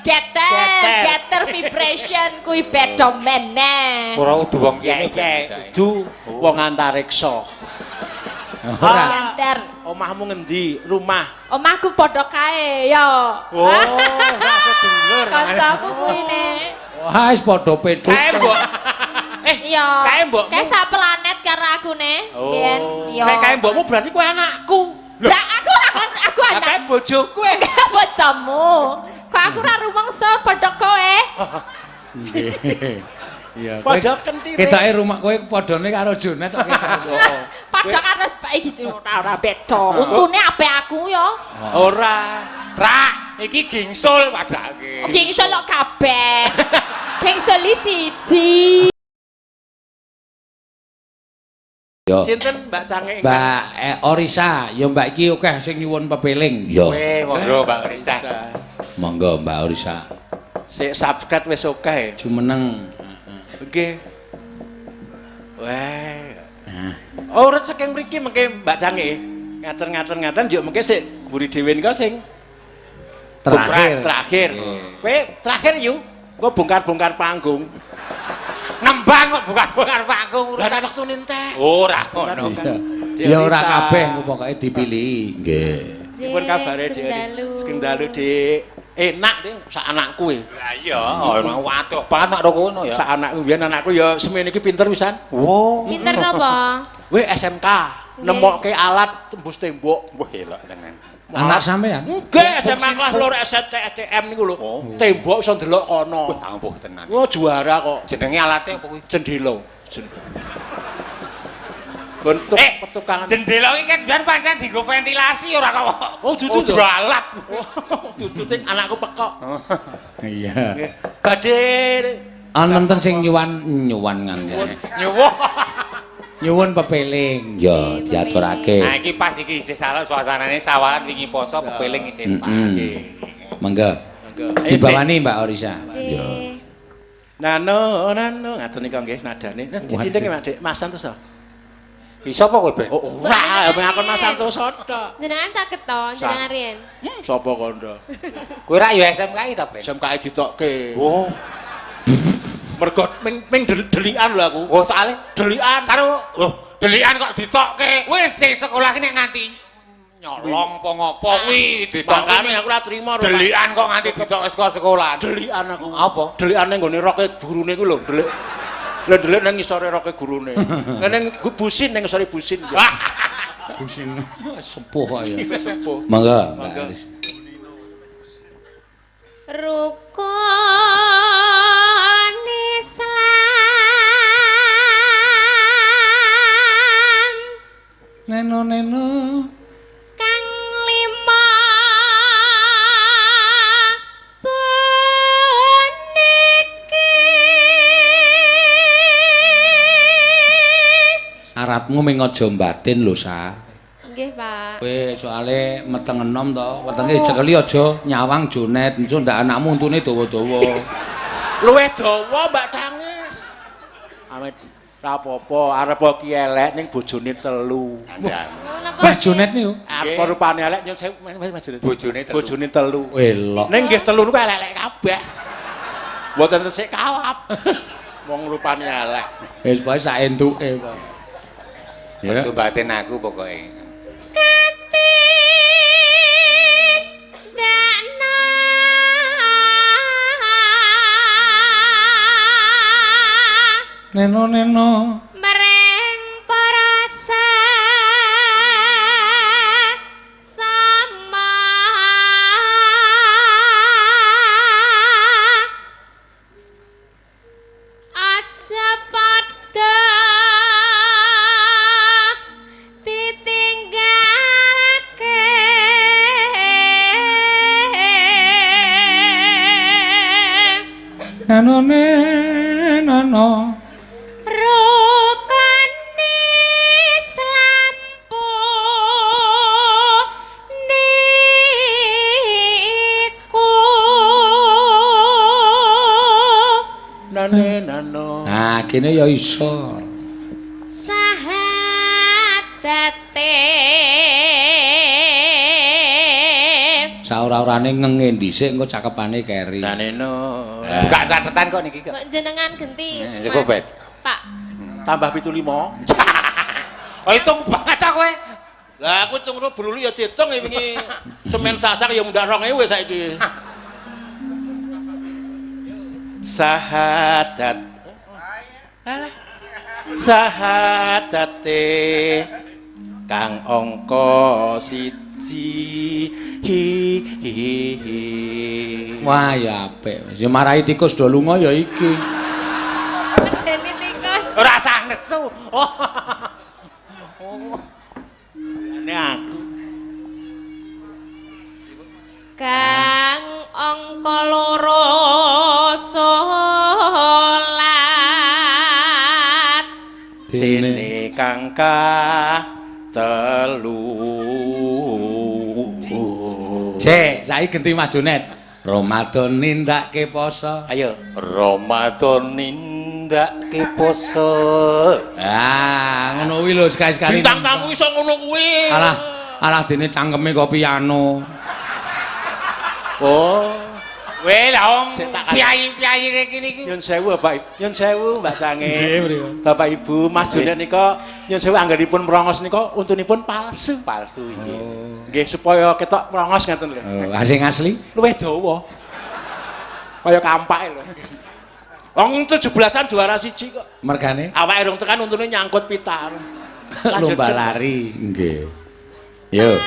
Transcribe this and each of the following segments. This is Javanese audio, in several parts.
Geter, geter vibration kuwi beda meneh. Ora udu wong kene. Udu wong antariksa. Ora. Geter. Omahmu ngendi? Rumah. Omahku padha kae ya. Oh, ora sedulur. Kancaku kuwi ne. Wah, wis padha pedhot. Kae mbok. Iya. Kae mbokmu. Kae sak planet karo aku ne. Oh. Biyen. Iya. Nek kae mbokmu berarti kowe anakku. Lah aku ora aku Lah anak. kae bojoku. Bojomu. Kok aku ora rumangsa padha kowe? Nggih. Iya. Padha kentire. Ketoke rumah kowe padhane karo Jonet kok ketok. Padha karo iki ora beda. Untune ape aku ya. Ora. Ra, iki gingsul padake. Gingsul kok kabeh. Gingsul siji. Yo. Sinten Mbak Cange? Mbak Orisa, ya Mbak iki akeh sing nyuwun pepeling. Yo. Kowe monggo Mbak Orisa. Monggo Mbak Orisa. Sik subscribe wis akeh. Jumeneng. Nggih. Wah. Oh, urut saking mriki mengke Mbak Cange. Ngaten-ngaten-ngaten yo mengke sik mburi dhewe nika sing Terakhir. Terakhir. Kowe terakhir yu. Engko bongkar-bongkar panggung. Nembang kok bongkar-bongkar panggung. Lah nek wektune entek. Ora ngono. Iya. Ya ora kabeh engko pokoke dipilih. Nggih. Dipun kabare Dik. Sugeng dalu, Dik. Enak, Dik, sak anakku e. Lah iya, ora waduh banget mak kono ya. Sak anakku biyen anakku ya semene iki pinter pisan. Wo. Pinter napa? Weh SMK, nemokke alat tembus tembok. Wah, elok tenan. Anak sampean? Nggih, SMA kelas 2 STM niku lho. Tembok iso ndelok kono. Wah, ampuh tenan. Wah, juara kok. Jenenge alate apa kuwi? Jendela. Bentuk petukangan. Jendela iki kan biyen pancen dienggo ventilasi ora kok. Oh, dudu to. Alat. Dudu sing anakku pekok. Iya. Nggih. Badhe Ana nenten sing nyuwan ngandane. Nyuwun. Nyuwun pepeling. Ya, diaturake. Nah, iki pas iki isih salah suasanane sawalan wingi poso pepeling isih pas. Monggo. Dibawani Mbak Orisa. Ya. Nano nano ngaten nika nggih nadane. Nah, dinding Mas Dik, Mas Santoso. Iso apa kowe, Ben? Oh, ora, ngakon Mas Santoso tok. Jenengan saged to, jenengan riyen. Sapa kandha? Kowe ra ya SMKI ta, Ben? SMKI ditokke. Oh. Mergo ming delikan lho aku. Oh, soalé Delikan. karo oh, delikan kok ditokke. Wih, sing sekolah ki nek nganti nyolong apa ngopo kuwi ditokke. Makane aku ora trimo. Delikan kok nganti ditokke saka sekolahan. Delikan aku. Apa? Delikan ning nggone roke gurune kuwi lho, delik. Lha delik nang ngisore roke gurune. Ngene busin ning ngisore busin. Busin sepuh kok ya. Wis sepuh. Monggo, Mbak Aris. Rukun Islam Neno neno kang lima puniki. Syaratmu ming aja mbatin lho, Sa. Nggih, Pak. Kowe soale meteng enom to, wetenge cekeli aja nyawang Jonet, engko ndak anakmu untune dawa-dawa. Luwih dawa Mbak Tange. Amit ra apa-apa, arep ki elek ning bojone telu. Wah, Jonet niku. Arep rupane elek nyun sewu Mas Jonet. Bojone telu. Bojone telu. Elok. Ning nggih telu niku elek-elek kabeh. Mboten sik kalap. Wong rupane elek. Wis pokoke sak entuke, Pak. Ya. Aja batin aku pokoke. Neno neno mereng para sama aja padha ditinggalake. Neno neno Nah, kene ya iso. Sahadate. Saora-orane ngenge dhisik engko cakepane keri. Nah neno. Buka catetan kok niki kok. Mbok jenengan genti. Cukup, Mas. Ben. Pak. Tambah 75. Oh, hitung banget ta kowe. Lah aku hitung bululu ya diitung ya wingi semen sasak ya mundak 2000 saiki. Sahadat. Alah. Sahadate kang angka 1 hi hi hi. Wah, ya apik. Ya marai tikus do lunga ya iki. Medeni tikus. Ora usah nesu. Oh. Ane aku. Kang angka 2 salat. Dene kang telu. Sik, saiki genti Mas Junet. Ramadan nindakake poso. Ayo. Ramadan nindakake poso. Ah, ngono kuwi lho sekali-sekali. Bintang tamu iso ngono kuwi. Alah, alah dene cangkeme kok piano. Oh. Weh lah wong Sik tak kandhani. piyayi-piyayi iki niki. Nyun sewu Bapak, nyun sewu Mbak Sange. Nggih, mriku. Bapak Ibu, Mas Junet nika nyun sewu anggenipun mrongos nika untunipun palsu. Palsu iki. Nggih, supaya ketok mrongos ngaten lho. Oh, sing asli? Luwih dawa. Kaya kampake lho. Wong 17-an juara 1 kok. Mergane Awake rong tekan untune nyangkut pitar. lomba lari. Nggih. Yo.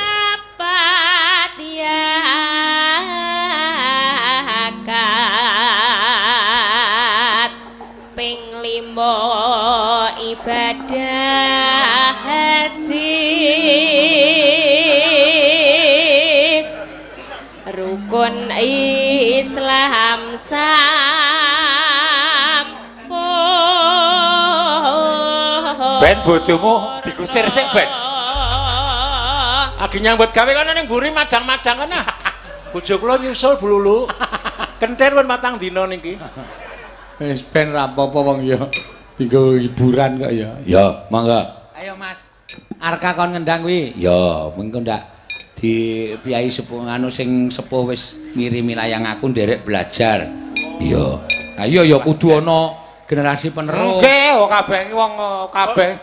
Papat yakat ping 5 ibadah haji rukun Islam sampun. Ben bojomu dikusir sik, Ben. Agi nyambut gawe kono ning mburi madang-madang kono. Bojo kula nyusul Bu Lulu. Kentir pun patang dina niki. Wis ben ra apa-apa wong ya. Dinggo hiburan kok ya. Ya, monggo. Ayo Mas. Arka kon ngendang kuwi. Ya, mengko ndak di piyai sepuh anu sing sepuh wis ngirimi layang aku nderek belajar. Iya. Ha iya ya kudu ana generasi penerus. Nggih, wong kabeh iki wong kabeh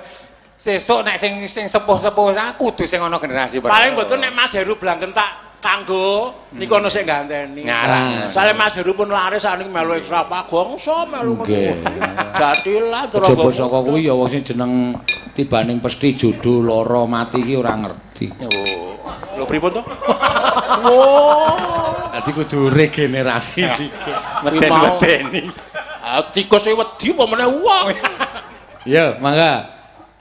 sesuk nek sing sing sepuh-sepuh kudu sing ana generasi penerus. Paling mboten nek Mas Heru blangken tak kanggo niku ana sing ganteni. Ngarang. Soale Mas Heru pun laris sakniki melu ekstra pagongso melu Nggih. Jatilan Kejaba saka kuwi ya wong sing jeneng tibaning pesti jodoh lara mati iki ora ngerti. Lho pripun to? Oh. Dadi kudu regenerasi dikit. Meden-medeni. Ah tikus e wedi apa meneh wong. Ya, mangga.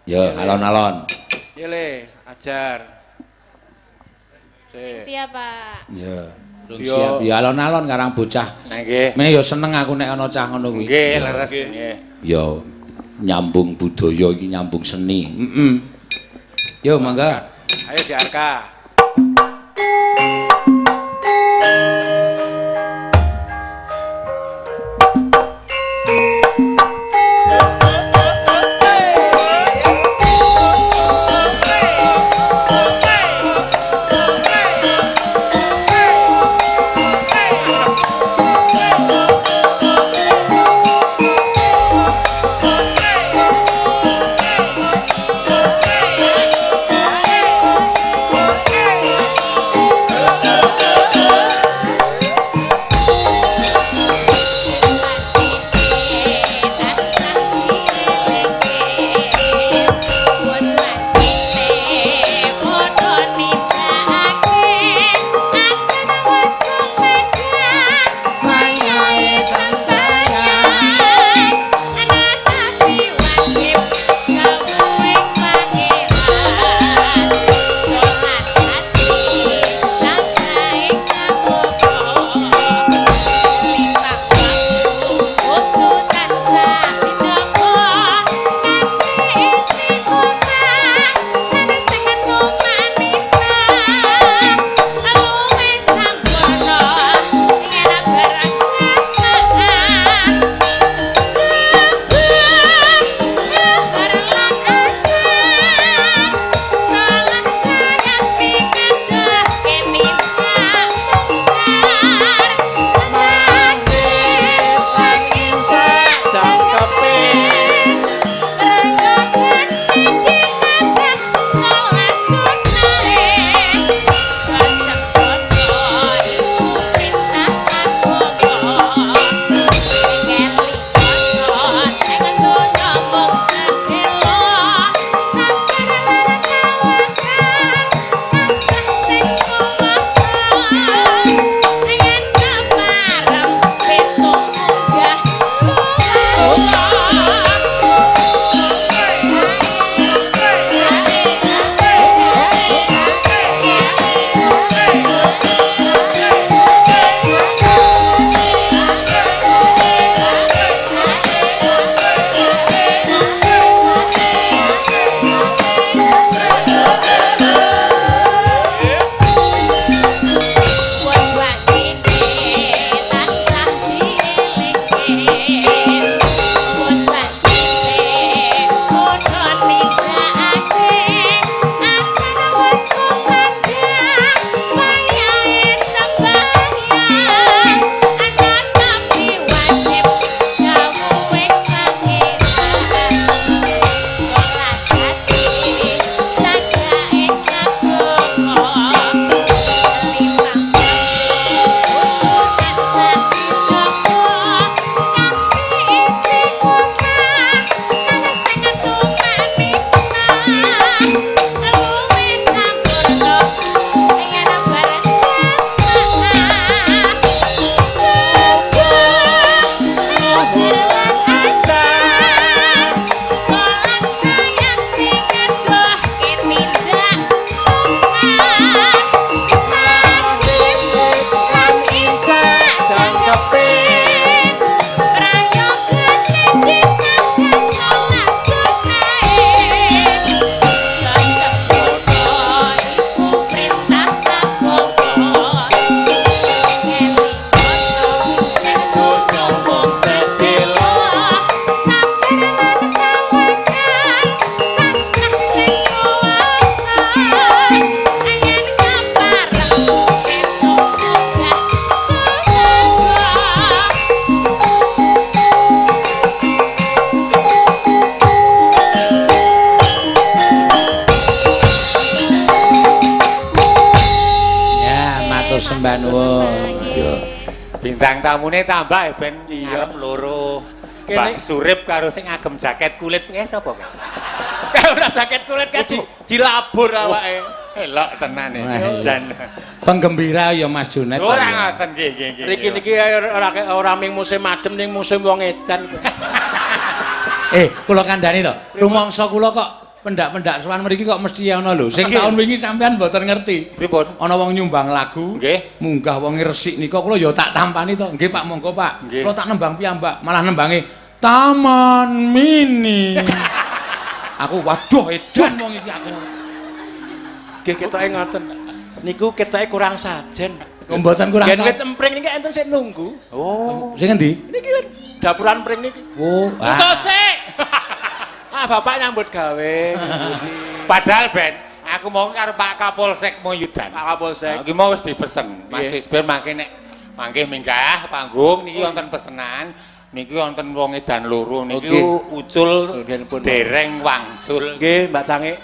Ya, alon-alon. Iya le, ajar. Sik. Siap, Pak. Ya. Durung Yo. siap ya alon-alon karang bocah. Nah nggih. Mene ya seneng aku nek ana cah ngono kuwi. Nggih, leres nggih. Ya nyambung budaya iki nyambung seni. Heeh. Yo mangga. Ayo di Arka. Hey! Bintang tamune tambah ben Iya. arep loro. Kene- Mbak Surip karo sing agem jaket kulit kae sapa kae? Kae ora jaket kulit kae dilabur awake. Elok tenan Wah, e. iya. Jan. Penggembira ya Mas Junet. Ora ngoten nggih nggih nggih. Niki niki ora ora ming musim adem ning musim wong edan. Kula kandhani to. Rumangsa kula kok pendak-pendak sowan mriki kok mesti ana lho. Sing taun wingi sampean mboten ngerti. Pripun? Ana wong nyumbang lagu. Nggih. Munggah wong resik nika kula ya tak tampani to. Nggih Pak, monggo Pak. Nggih. Kula tak nembang piyambak, malah nembange Taman Mini. Aku waduh edan wong iki aku. Nggih ketoke ngoten. Niku ketoke kurang sajen. Kok mboten kurang Gen wit empring niki enten sing nunggu. Oh. Sing endi? Niki wit dapuran pring niki. Oh, Engko sik. Ah bapak nyambut gawe. Padahal Ben, aku mau karo Pak Kapolsek Moyudan. Pak Kapolsek. Iki mau wis dipesen. Mas Nggih. Wisbir mangke nek mangke minggah panggung niki wonten pesenan. Niki wonten wong edan loro niki Nggih. ucul Nggih, pun. dereng wangsul. Nggih, Mbak Cange.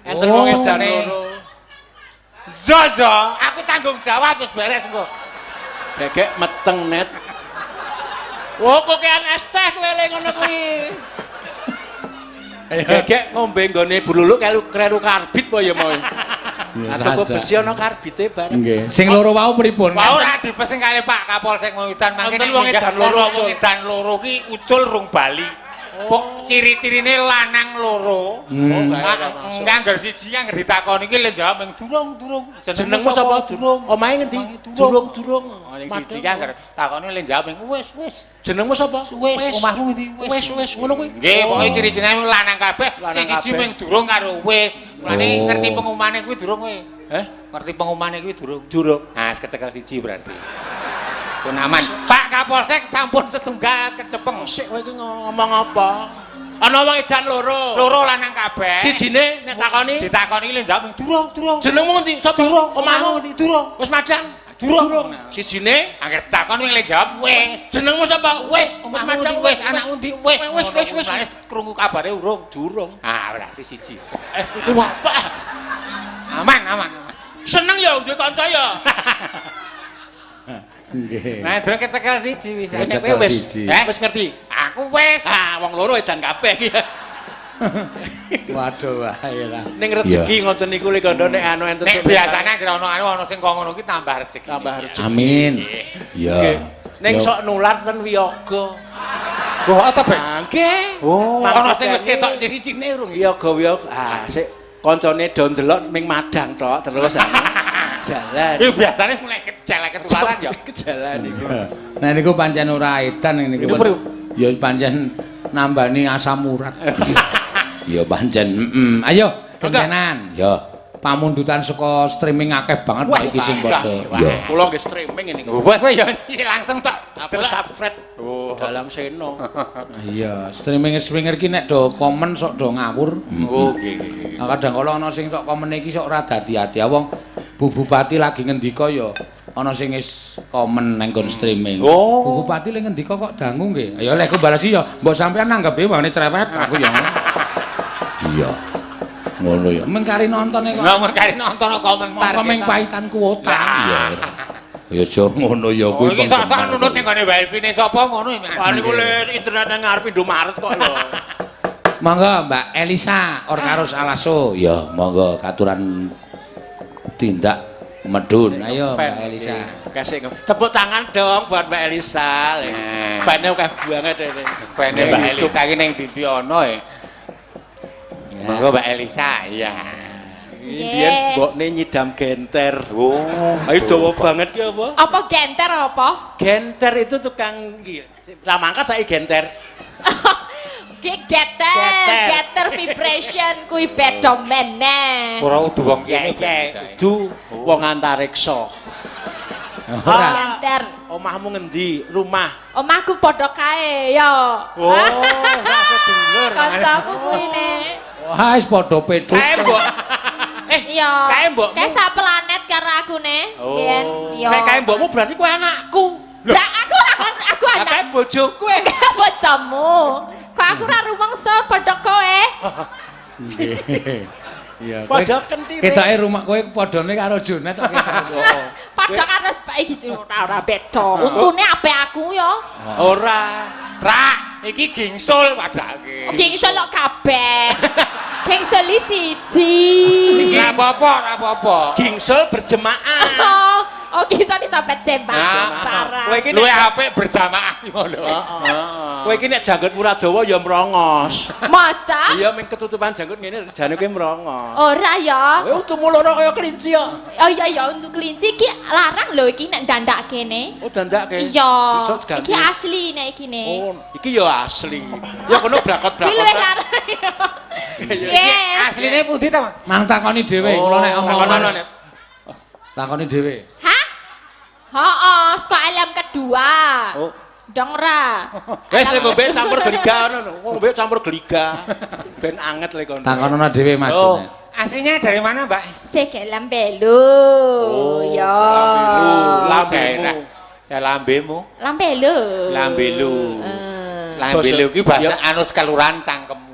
Enten Oh. wong edan loro. Zozo, aku tanggung jawab wis beres engko. Gegek meteng net. Wo kokean es teh kowe le ngono kuwi. Gegek ngombe nggone Bu Luluk kelu kleru karbit apa ya mau. Ya, Nah, toko saja. besi ana karbite bareng. Nggih. Sing loro wau pripun? Wau ora dipesen kali Pak Kapolsek Moyudan mangke Wonten nek wong minggah edan loro, ana Ucul. wong edan loro ki ucul rung bali. Pok ciri-cirine lanang loro. Hmm. Oh, kae ora masuk. Angger siji angger ditakoni ki le jawab ming durung durung. Jenengmu sapa? Durung. Omahe ngendi? Durung. Durung durung. Oh, sing siji ki angger takoni le jawab ming wis wis. Jenengmu sapa? Wis omahmu ngendi? Wis wis ngono kuwi. Nggih, pokoke ciri-cirine lanang kabeh, Lanang sing siji kabeh. ming durung karo wis. Mulane Oh. ngerti pengumumane kuwi durung kowe. Heh? Ngerti pengumumane kuwi durung. Durung. Nah, wis kecekel siji berarti. Pun aman. Pak Kapolsek sampun setunggal kecepeng. Sik kowe iki ngomong apa? Ana wong edan loro. Loro lanang kabeh. Sijine nek takoni Ditakoni le jawab ming durung durung. jenengmu ngendi? Sapa? Durung. Omahmu ngendi? Durung. Wis madang? Durung. Sijine Angger takon wing le jawab wis. jenengmu sapa? Wis, Wis omahmu madang ndi? Wis, anakmu ndi? Wis, Wis wis wis. Wis krungu kabare urung. Durung. Ah, berarti siji. Itu apa? Aman, aman, aman. Seneng ya duwe kanca ya. Nggih. Nah, durung kecekel siji wis. Nek kowe wis Siji. Eh? wis ngerti. Aku wis. Ah, wong loro edan kabeh iki. Waduh wae lah. Ning rezeki ngoten niku lek kandha nek anu enten Nek sing biasane anggere ana anu ana sing kok ngono ki tambah rezeki. tambah rezeki. Amin. Nggih. Ya. Ning Ya. sok nular ten wiyaga. Wah, apa Ben? Ah, nggih. Oh, ana sing wis ketok ciri-cirine urung. Wiyaga wiyaga. Ah, sik kancane do ndelok ming madang tok terus anu. Jalan. Ya biasane mulai kecelek ketularan ya. Jalan iku. Nah niku pancen ora edan niku. Niku priwe? Ya pancen nambani asam urat. Ya pancen, heeh. Ayo gentenan. Ya. Pamundutan saka streaming akeh banget Wah, iki sing padha. Ya. Kula nggih streaming ini. Wah, kowe ya langsung tok. Aku subscribe. Oh. Dalang Seno. Iya, streaming-streamer iki nek do komen sok do ngawur. Oh, nggih nggih nggih. Nah, kadang kala ana sing tok komen iki sok ora dadi ati. Wong Bu Bupati lagi ngendika ya ana sing wis komen nang nggon streaming. Oh. Bu Bupati le ngendika kok dangu nggih. Ya lek ku balesi ya mbok sampean nanggepe wani cerewet aku ya. Iya. Ngono ya. Meng kari nontone kok. Lah mun kari nonton komentar. Mongko meng paitan kuota. Iya. Ya aja ngono ya Oh, kuwi. iki sok-sok nunut ning gone wifi-ne sapa ngono ya. Wah niku le internet nang ngarep Indomaret kok lho. Monggo Mbak Elisa Orkarus Alaso. Ya, monggo katuran tindak medun. Ayo Fan. Mbak Elisa. Kasih tepuk tangan dong buat Mbak Elisa. Nah. Fan-nya akeh banget ini. Fane Mbak Elisa iki ning ndi ana ya. Monggo Mbak Elisa, iya. Iki biyen mbokne nyidam genter. Oh, Ayo dawa banget ki apa? Apa genter apa? Genter itu tukang iki. Lah mangkat saiki genter. Ki geter, Geter. geter vibration kuwi beda meneh. Ora udu wong kene. Kudu wong antariksa. Ora. Genter. Omahmu ngendi? Rumah. Omahku padha kae ya. Oh, ora sedulur. Kancaku kuwi ne. Wah, wis padha pecut. Kae mbok. Eh, Iya. Kae mbokmu. Kae sak planet karo aku ne. Oh. Biyen. Iya. Nek kae mbokmu berarti kowe anakku. Lah aku ora kan aku Lah anak. kae bojoku. Bojomu. Kok aku ora rumangsa padha kowe? Nggih. Iya. Padha kentire. Ketoke rumah kowe padane karo Junet kok ketok. Padha karo Pak iki ora ora beda. Untune ape aku ya. Ora. Ra, iki gingsul padake. Gingsul kok kabeh. Gingsul siji. Ora apa-apa, ora apa-apa. Gingsul berjemaah. Oh, oh gingsul iso pecembang Nah, parah. Kowe iki Luwe nek apik berjamaah ngono. kowe iki nek janggut Muradawa ya mrongos. Masa? Iya ming ketutupan janggut ngene jane kowe mrongos. Ora ya. Kowe untumu loro kaya kelinci kok. Oh iya ya untuk kelinci iki larang lho iki nek dandak kene. Oh dandake. Iya. Besok ganti. Iki asli nek iki ne. Oh, iki ya asli. Ya kono Kuwi luwih brakot-brakot. larang. Yes. Asline pundi ta, Mas? Mang takoni dhewe, kula nek Oh, omong. takono nek. Takoni dhewe. Hah? Heeh, saka alam kedua. Oh. Dong ra. Wes lek ngombe campur geliga ngono lho. Ngombe campur geliga. Ben anget lek kono. Takonono dhewe Mas Oh. Junet. Aslinya dari mana, Mbak? Sik lambelu. Oh, Ya. Lambelu. Lambemu. Daerah. Ya lambemu. Lambelu. Lambelu. Eh. Lambelu ki bahasa Ya. anus kelurahan cangkemmu.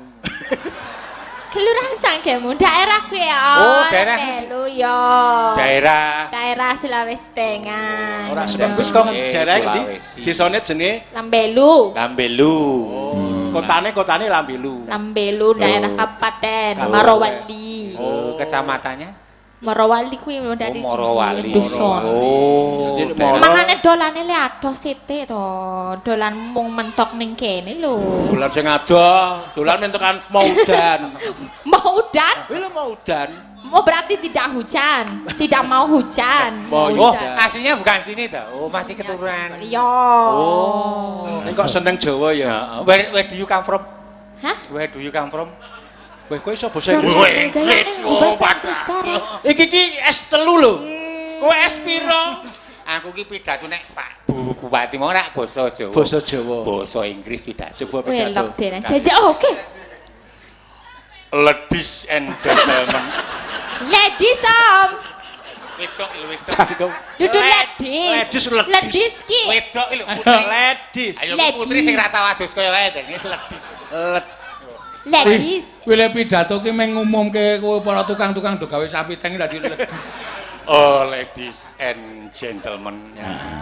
Kelurahan Cangkemmu, daerah kuwi ya. Oh, daerah. Lambelu ya. Daerah Daerah Sulawesi Tengah. Ora sebab wis kok Eh, daerah ngendi? Sulawesi. Desane jenenge Lambelu. Lambelu. kotane kotane Lambelu. Lambelu daerah kabupaten Kabupaten. Morowali. Oh, kecamatannya? Morowali kuwi dari Oh, Morowali. Dusun. Oh, Jadi daerah. Moro- Makane dolane le adoh sithik to. Dolan mung mentok ning kene lho. Dolan sing adoh, dolan men tekan Maudan. Mau udan? Kuwi lho Maudan. Mau berarti tidak hujan, tidak mau hujan. Mau Oh, hujan. aslinya bukan sini toh. Oh, masih keturunan. Iya. Oh. Ini kok seneng Jawa ya? Where do you come from? Hah? Where do you come from? Weh, kowe iso basa Inggris? Wah, Inggris, oh, Bahasa Inggris bareng. Iki ki S3 lho. Kowe S piro? Aku ki pidato nek Pak Bu Bupati mau rak basa Jawa. Basa Jawa. Basa Inggris pidato. Coba pidato. Welok dene. Jajak oke. Ladies and gentlemen. Ladies om. Wedok lho wedok. Cangkem. Dudu ladies. Ladies, ladies. Ladies ki. Wedok lho putri. Ladies. Ayo Ladies. putri sing ra tau adus kaya wae ini ladies. Led- Ladies. Kuwi le pidato ki meng ngumumke kowe para tukang-tukang do gawe sapi tank dadi ledis. Oh, ladies and gentlemen.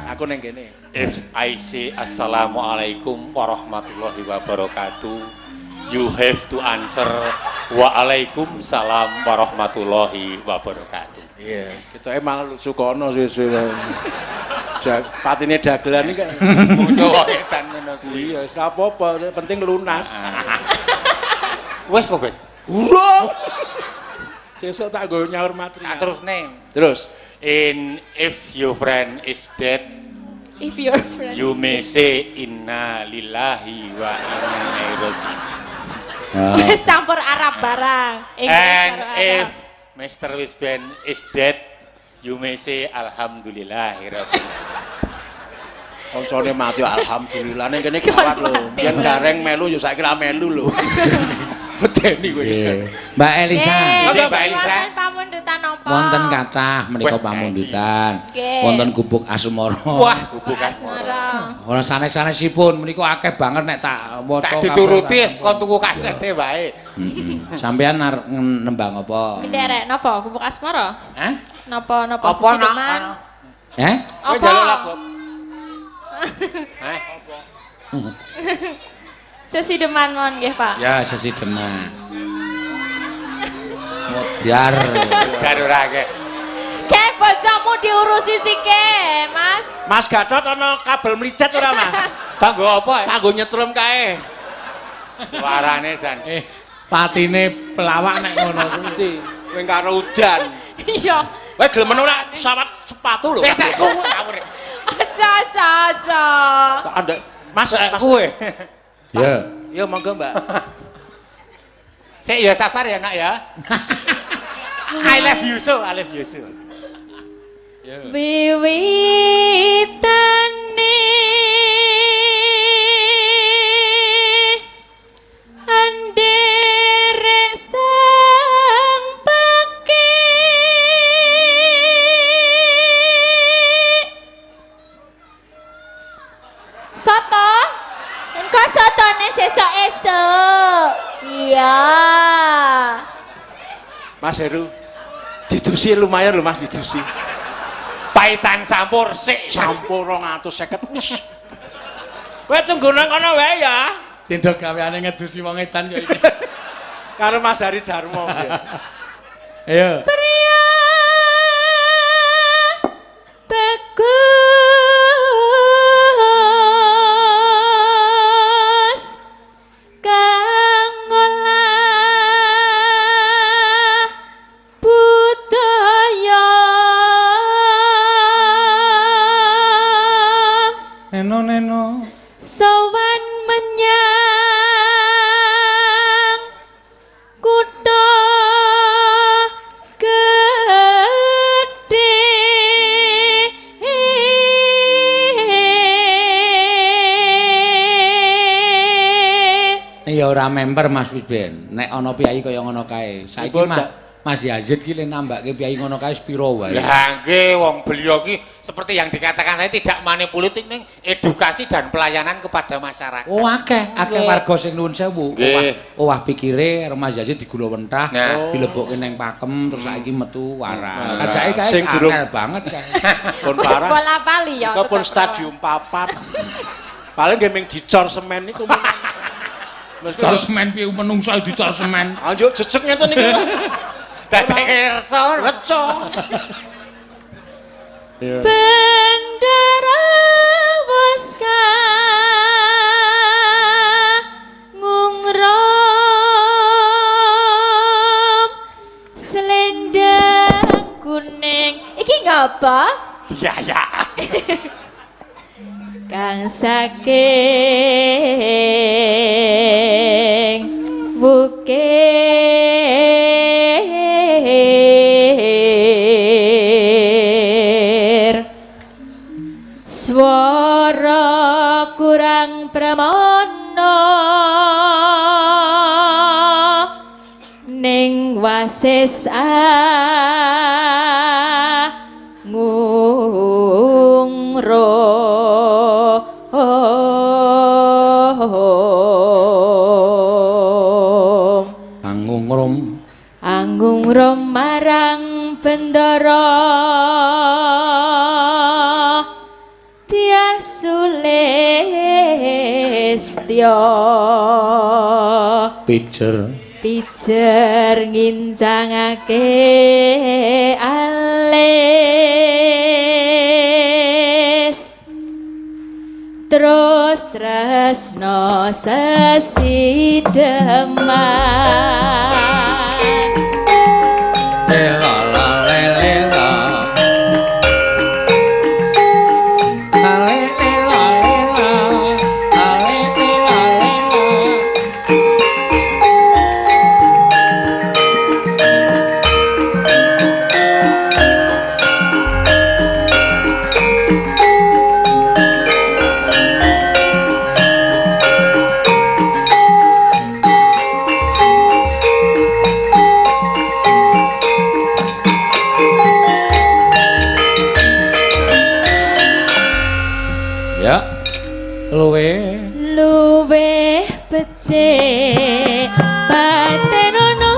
Aku ning kene. If I say assalamualaikum warahmatullahi wabarakatuh, you have to answer waalaikumsalam warahmatullahi wabarakatuh. Iya, kita emang lucu kono suwe-suwe. Patine dagelan iki kan. Musuh wetan ngono kuwi. Iya, wis ora apa-apa, penting lunas. Wis po, Ben? Urung. Sesuk tak nggo nyaur material. Tak terusne. Terus, In if your friend is dead, If your friend. you may say inna lillahi wa inna ilaihi raji'un. Wis campur Arab barang. Inggris And karo Arab. if Mr. Wisben is dead, you may say alhamdulillahirabbil koncone mati alhamdulillah ning kene gawat lho. Yen gareng melu ya saiki ra melu lho. Medeni kowe. Mbak Elisa. Nggih, Mbak Elisa. Wonten pamundutan napa? Wonten kathah menika Wah, pamundutan. Nggih. Wonten gubuk asmara. Wah, gubuk asmara. Asmara. Ora sanes-sanesipun menika akeh banget nek tak waca. Tak dituruti wis kon tuku kasete wae. Heeh. Sampeyan arep nembang apa? Nderek napa gubuk asmara? Hah? Napa napa Apa nak? sesideman? Eh? Kowe Apa? njaluk lagu. Hah? Sesideman mon nggih, Pak. Ya sesideman. Modar. Dar ora akeh. Ke bojomu diurusi sike, Mas. Mas Gatot ana kabel mlicet ora, Mas? Kanggo apa? Kanggo nyetrum kae. Suarane san. Eh, patine pelawak nek ngono kuwi. Endi? Kowe karo udan. Iya. Kowe gelem ora sawat sepatu lho. Eh, tak kuwe ngawur. Aja aja aja. Tak andek. Mas, Mas. Kuwe. Ya. Ya monggo, Mbak. Sik ya sabar ya, Nak ya. I love you so, I love you so. Wiwitane anderek sang pake Soto? Engko sotone sesuk esuk. Iya. Mas Heru. Didusi lumayan lho Mas didusi. Paitan sampur sik. Sampur 250. Wes. Kowe tunggu nang kono wae ya. Sing do gaweane ngedusi wong edan ya iki. Karo Mas Hari Darmo. Ayo. Pria bagus kang ngolah budaya. Neno neno. Sowan menyang kutha gedhe. Ya ora member Mas Wisben. Nek ana piyai kaya ngono kae. Saiki Pripun, mah Mbak? Mas Yazid ki le nambake piyai ngono kae sepiro wae. Lah nggih wong beliau ki seperti yang dikatakan saya tidak money politik ning edukasi dan pelayanan kepada masyarakat. Oh akeh, akeh Nggih. warga sing nuwun sewu. Nggih. Owah, owah pikire karo Mas Yazid digula wentah, Nah. dilebokke neng pakem terus saiki metu waras. Waras. Sajake kae Sing durung- angel banget kae. Pun Wis parah. bola bali ya. Kok pun tetep. stadium papat. Paling nggih ming dicor semen niku. Mesti Cor semen piye menungso dicor semen. Anjuk jejeg ngeten niku. Dadeke reca. Reca. Bendera waska ngungrum selendang kuning. Iki ngapa? Biaya. Kang saking wukir swara kurang pramana ning wasis angungrum. Angungrum. Angungrum marang bendara Tias Sulistya Pijer. Pijer ngincangake alis terus tresno sesideman. Ela la le le la. Ale le la le la. Ale le la le la. Ya. Luwe. Luwih becik patenono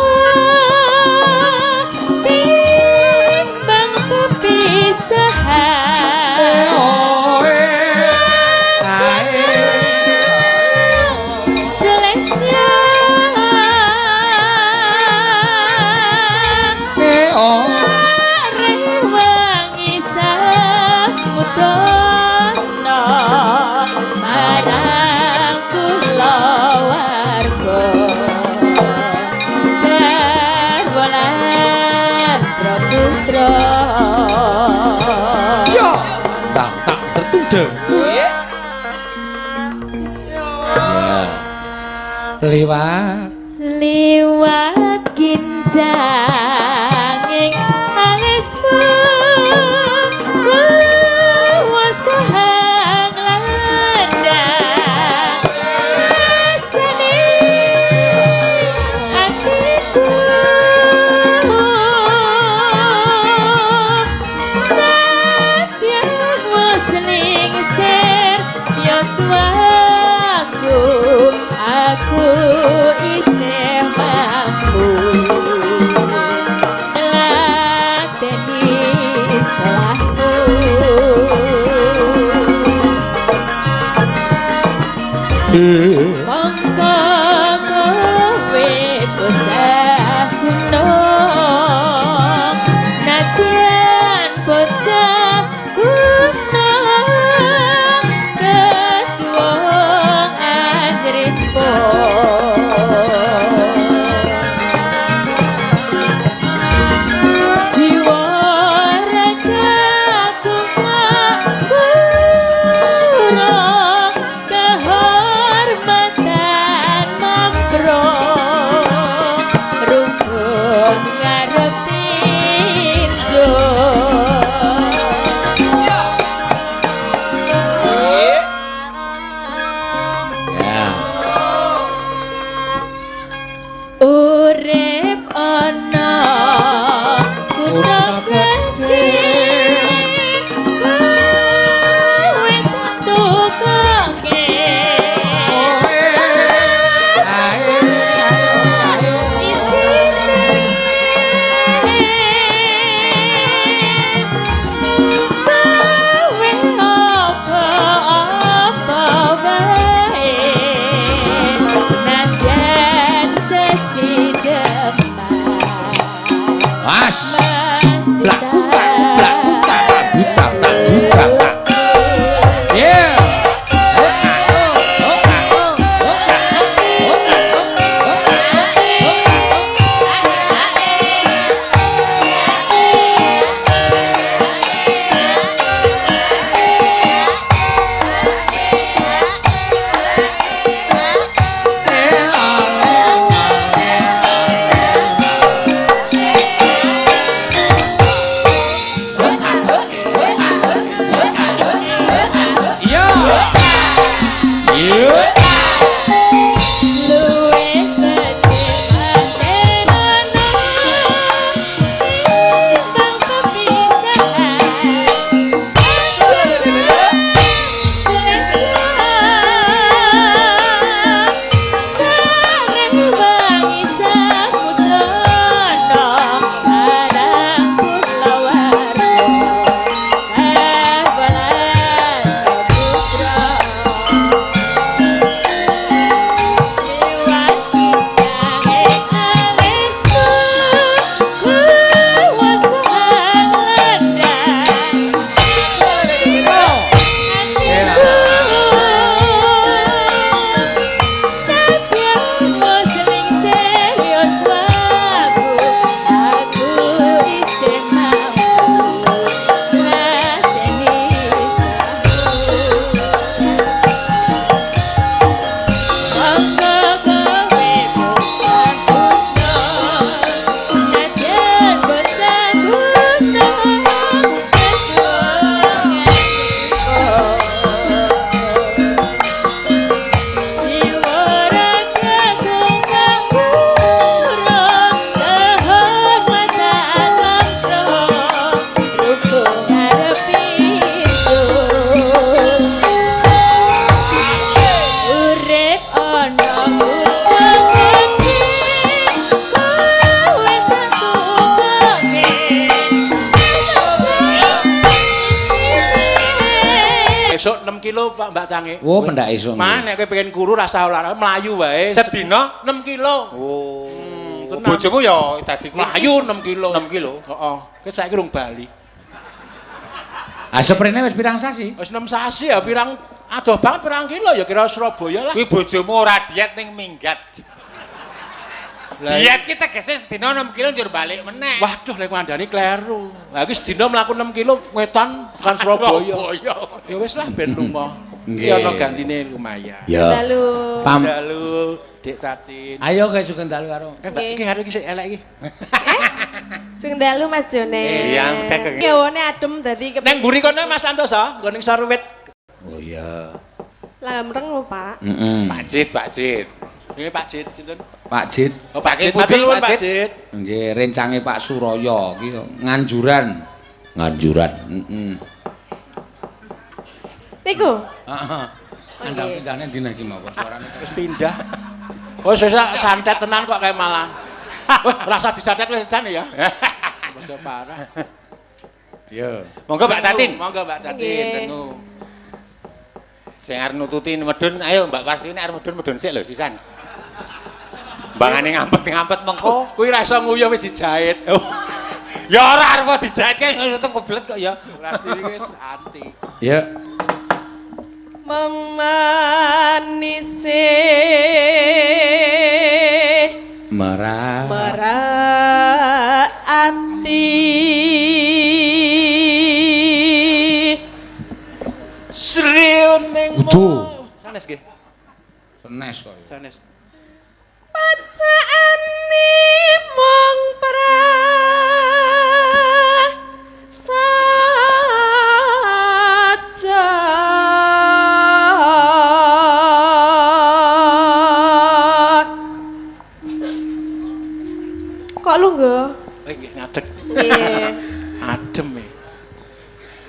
timbang pepisahan. Celestia rewangi samudana marang kula warga garwa lan putra. Ya. Tak tak tertunda. Ya. Liwat. Liwat ginjanging alismu kuwasa nglandang rasane atiku nadyan wis lingsir yuswaku aku isih mampu. Mongko kowe bocah gunung, nadyan bocah gunung, ketuwung anjripo. Jiwa ragaku kurang kehormatan mapro rukun ngarep tinjo. Ya. Urip ana kutha gedhe, kowe tukoke isine, kowe apa-apa wae nadyan sesideman. Mas. Mas. Blak kutak, blak kutak, tak buta, tak buta, tak. Yeah. Iya. Iya. Luwih becik patenono timbang pepisahan. Selesai karewangi saputrana marang kulawarga kabalan putra. Liwat kijanging alisku, kuwasa nglandang atiku. Nadyan musling serius waku, aku isih mampu ngladeni sahu. Monggo kowe bocah gunung, nadyan bocah gunung, ketuwung atiku. Jiwa ragaku kang kurang kehormatan mangro rukun ngarep pintu. Urip ana kutha gedhe, kowe tak tukoke isine. Esuk 6 kilo Pak Mbak Cange. Oh, pendak esuk. Mah nek kowe pengen kuru rasa olahraga mlayu wae. Sedina 6 kilo. Oh. Tenang. Bojomu ya dadi Mlayu 6 kilo. 6 kilo. Heeh. Kowe saiki urung bali. Ah, seprene wis pirang sasi? Wis 6 sasi ya pirang adoh banget pirang kilo ya kira Surabaya lah. Kuwi bojomu ora diet ning minggat. Lah, Diet ki tegese sedina 6 kilo njur balik meneh. Waduh lek ngandani kleru. Lah iki sedina mlaku 6 kilo wetan tekan Surabaya. Ya wis lah ben lunga. Nggih. Iki ana gantine lumayan. Ya. Dalu. Pam. Dalu Dik Tatin. Ayo ke sugeng dalu karo. Eh Mbak iki karo iki sik elek iki. Sugeng dalu Mas Jone. Iya, kekek. Kewane adem dadi Neng mburi kono Mas Santoso, nggo ning Sarwit. Oh iya. Lamreng lho, Pak. Heeh. Pak Jit, Pak Jit. Nggih Pak Jit sinten? Pak Jit. Oh Pak Saking Jit, pundi, matur nuwun Pak Pak Jit? Jit. Nggih, rencange Pak Suraya iki Nganjuran. Nganjuran. Heeh. Niku. Heeh. Andang pindahne dina iki mau suarane. Wis pindah. Oh, wis santet tenan kok kayak malah. Wah, rasa disantet wis edan ya. Basa parah. Iya. Monggo Mbak Tatin. Monggo Mbak Tatin, Nggih. dengu. Sing arep nututi medun, ayo Mbak Pasti nek arep medun medun sik lho sisan. Mbangane ngampet-ngampet mengko. Kuwi ra iso nguyuh wis dijahit. Ya ora arep dijahit kan tetep kebelet kok ya. Pasti iki wis anti. Ya. Memanise Merah. merak ati. Sriun ning Udu. Sanes nggih. Senes kok. Ya. Sanes. Pacaane mung prasaja. Kok lungguh? Oh nggih ngadeg. Nggih. Adem e.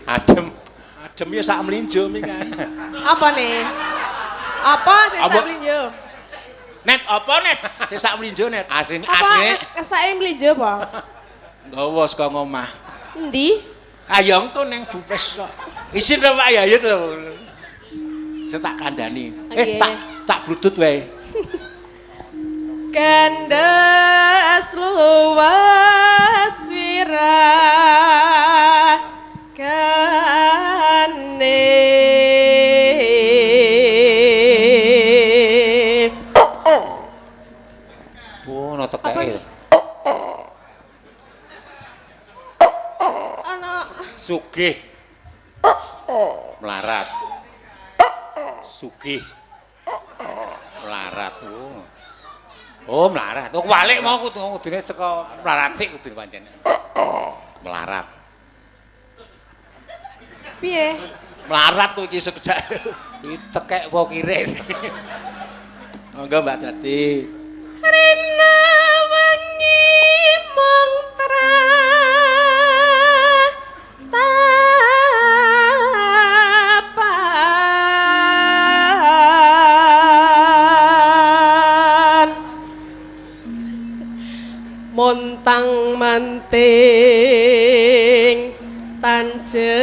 Adem. Adem ya sak mlinjo mi kan. Apa nih? Apa sing Apa? sak mlinjo? Net apa net? Sing sak mlinjo net. Asin Apa asline kesake mlinjo apa? Nggawa saka ngomah. Endi? Ayo engko ning Bupes kok. Isin to Pak Yayut to. Saya tak kandhani. Eh Oke. tak tak bludut wae. Kandas luas wirah kane. Oh, no tekeke. Ana Sugih. Melarat. Sugih. Melarat. Oh. Oh, melarat. Oh, balik mau kudu kudune saka melarat sik kudune pancen. Melarat. piye? Melarat kowe iki sekedak. Iki tekek apa kirik? Monggo Mbak Tati. Rina wengi mung tratapan montang manting tan jenak.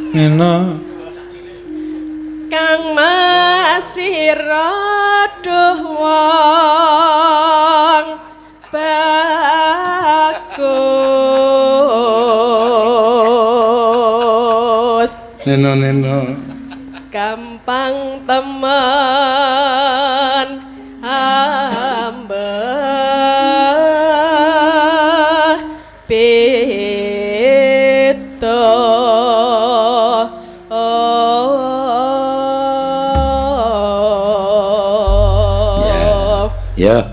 Ngene. Kang masih duh wong bagus Neno neno. gampang temen hamba beda. Ya.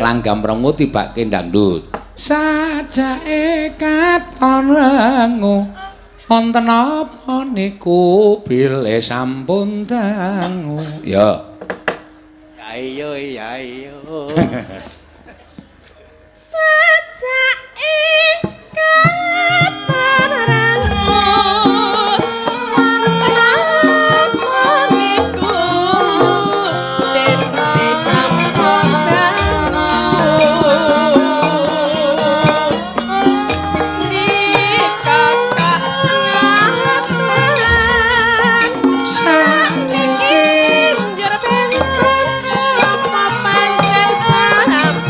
Langgam rengu tibake dangdut. Sajake katon rengu. Wonten apa niku bilih sampun dangu. Ya. Ya iya ya iya. Sajake katon rengu wonten apa niku dene sampun dangu. Nikah ngaten sakniki njer benten apa pancen sampun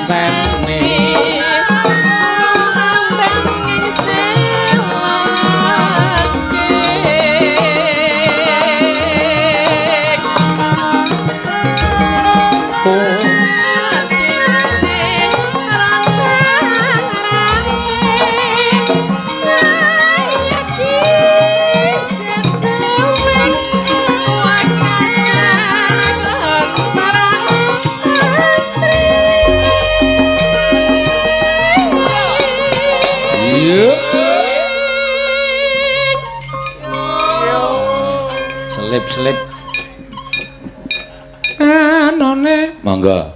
Ngenteni Selip-selip anone monggo.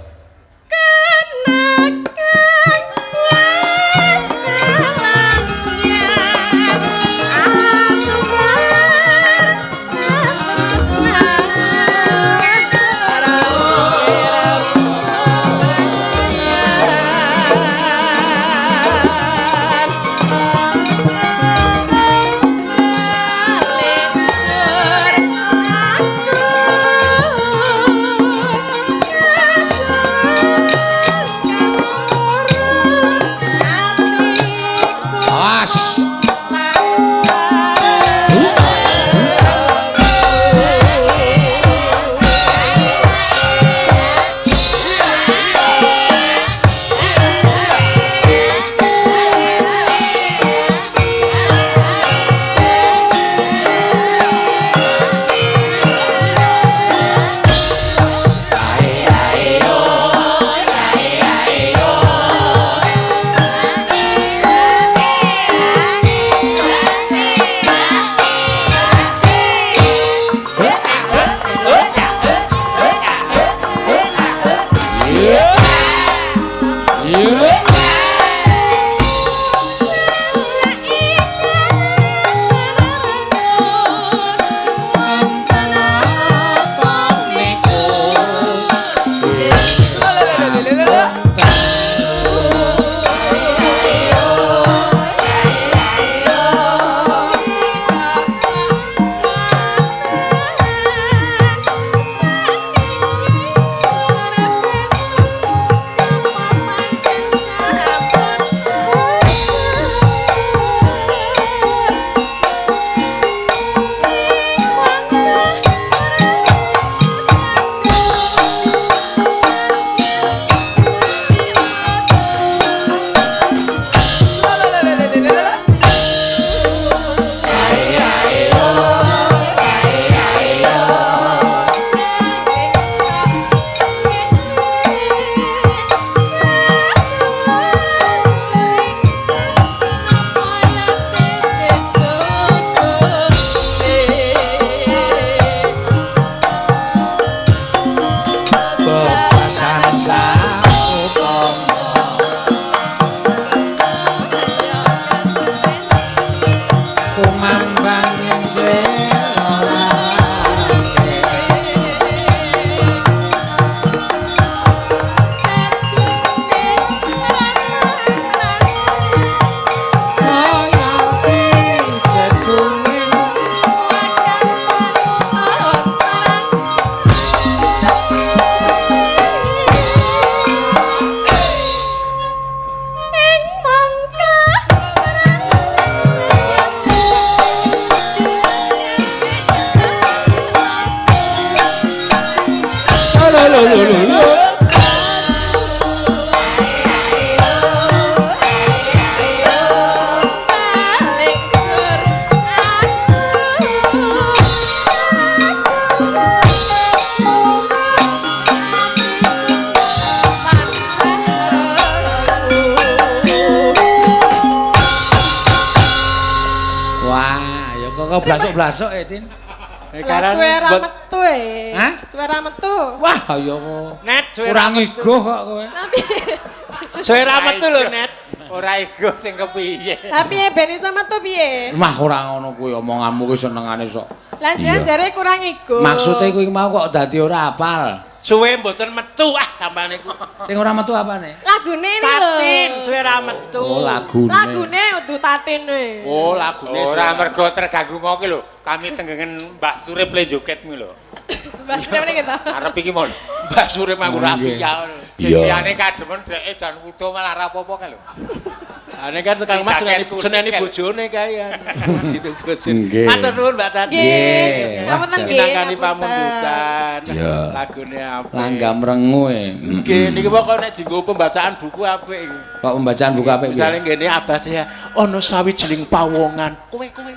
Awas. Kok blasuk-blasuk e, Tin? Suwe ra metu e. Suwe ra metu. Wah, ya kok. Net suwe ora ngigoh kok kowe. Suwe ra metu lho, Net. Ora igoh sing kepiye. Lah piye ben iso metu piye? Mah ora ngono kuwi omonganmu kuwi senengane sok. Lah jenengan jare kurang igoh. Maksude kuwi mau kok dadi ora apal. Suwe mboten metu ah tambane ku. Sing ora metu apane? Lagune ini lho. Tatin suwe ra metu. Oh, lagune. Lagune udu tatin we. Oh, lagune. Ora mergo terganggu mau ki lho. Kami tenggengen Mbah Surip le joget kuwi lho. Mbah Surip ngene ta. Arep iki mon. Mbah Surip nganggo rafia. Sing liyane kademen dheke jan wuda malah ra apa-apa kae lho. Ane kan Kang Mas seneni bojone kae ya. Gitu bojone. Matur nuwun Mbak Tati. Nggih. Ngapunten nggih. Minangkani pamundutan. Lagune apik. Langgam rengu e. Nggih niki pokoke nek dienggo pembacaan buku apik iki. Kok pembacaan buku apik piye? Misale ngene Abah saya ana sawijining pawongan. Kowe kowe.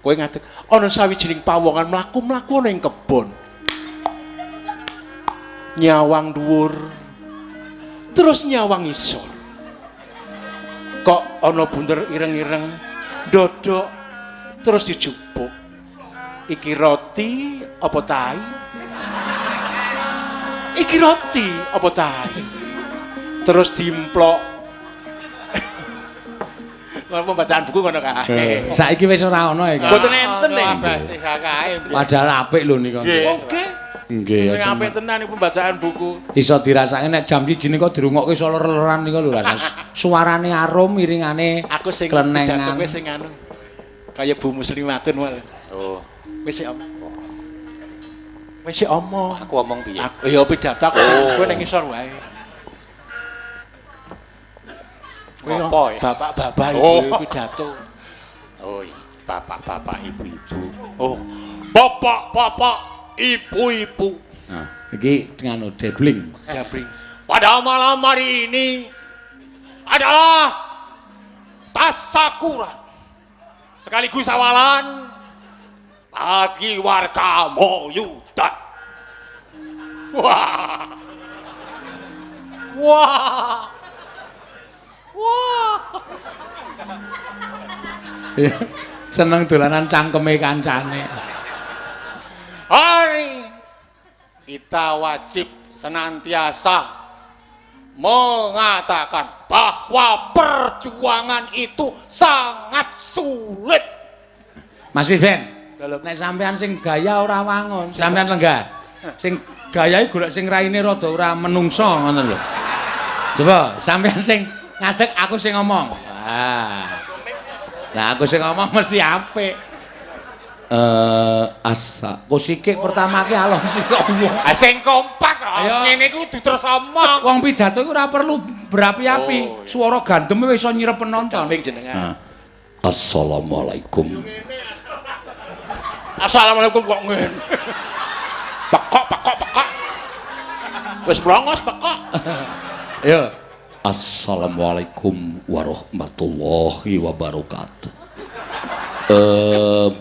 Kowe ngadeg ana sawijining pawongan mlaku-mlaku ana ing kebon. Nyawang dhuwur. Terus nyawang isor. Kok ana bunder ireng-ireng ndodok terus dijupuk. Iki roti apa tai? Iki roti apa tai? Terus dimplok. Ngono pembacaan buku ngono kae. Saiki wis ora ana ya. Mboten enten e. Padahal apik lho nika. Oke. Nggih, aja. Apik tenan iki pembacaan buku. Iso dirasake nek jam 1 nika dirungokke iso ler-leran nika lho rasa. Suarane arum, iringane aku sing pidato kowe sing anu. Kaya Bu Muslimatun wae. Oh. Wis sik omong. Wis sik omong. Aku omong piye? Ya pidato aku sing kowe ning ngisor wae. Apa ya? Bapak-bapak ibu pidato. Oh, bapak-bapak ibu-ibu. Oh. Bapak-bapak ibu-ibu. Nah, iki nganu debling. Debling. Pada malam hari ini adalah tasakuran sekaligus awalan bagi warga Moyudan. Wah. Wah. Wah. Seneng dolanan cangkeme kancane. Hari kita wajib senantiasa mengatakan bahwa perjuangan itu sangat sulit. Mas Viven, nek sampean sing gaya ora wangun, sampean lenggah. Sing gayae golek sing raine rada ora menungso ngoten lho. Coba sampean sing ngadeg aku sing ngomong. Wah. Lah aku sing ngomong mesti apik. Asa kosike pertama ki alon sik kok wong. Ah sing kompak kok ngene iku kudu terus omong. Wong pidato iku ora perlu berapi-api. Swara gandeme wis iso nyirep penonton. Ping jenengan. Assalamualaikum. Assalamualaikum kok ngene. Pekok pekok pekok. Wis brongos pekok. Ayo. Assalamualaikum warahmatullahi wabarakatuh.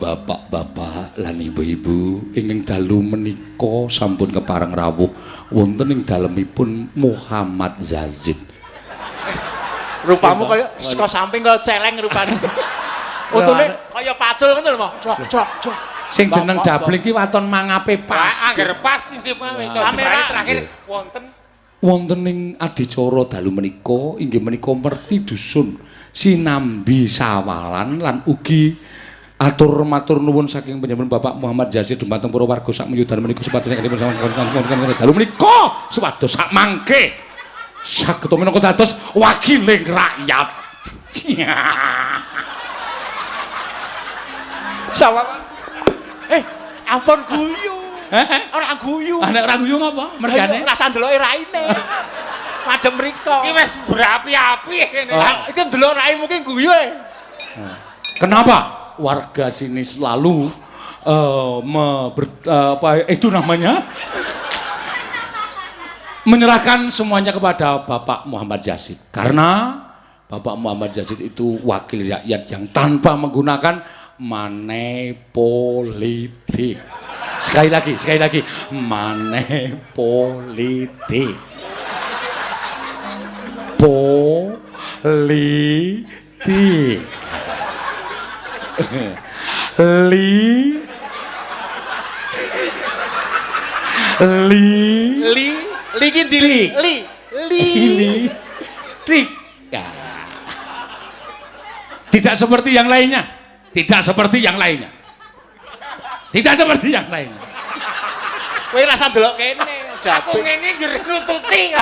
Bapak-bapak lan ibu-ibu ingkang dalu menika sampun kepareng rawuh wonten ing dalemipun Muhammad Zazid. Rupamu kaya saka samping kaya celeng rupane. Untune kaya pacul ngono lho, Mo. Cok cok cok. Sing jeneng dabling ki waton mangape pas. Angger pas sing terakhir wonten wonten ing adicara dalu menika inggih menika merti dusun sinambi sawalan lan ugi atur matur nuwun saking panjenengan Bapak Muhammad Yazid dumateng para warga sak meyudan menika supados dalu menika supados sak mangke saged minangka dados wakiling rakyat. Sawalan. Ampun guyu. Ora guyu. Ah nek ora guyu ngapa? Mergane rasa ndeloke raine. Madhep mriko. Iki wis berapi-api kene. Iki ndelok rai mungkin guyu e. Kenapa warga sini selalu apa itu namanya? Menyerahkan semuanya kepada Bapak Muhammad Yazid. Karena Bapak Muhammad Yazid itu wakil rakyat yang tanpa menggunakan money politik. Sekali lagi, money politik. Politik. Li li li li ki ndi li li li tik. Ya. Tidak seperti yang lainnya. Tidak seperti yang lainnya. Tidak seperti yang lainnya. Kowe rasa ndelok kene. Aku ngene njur nututi.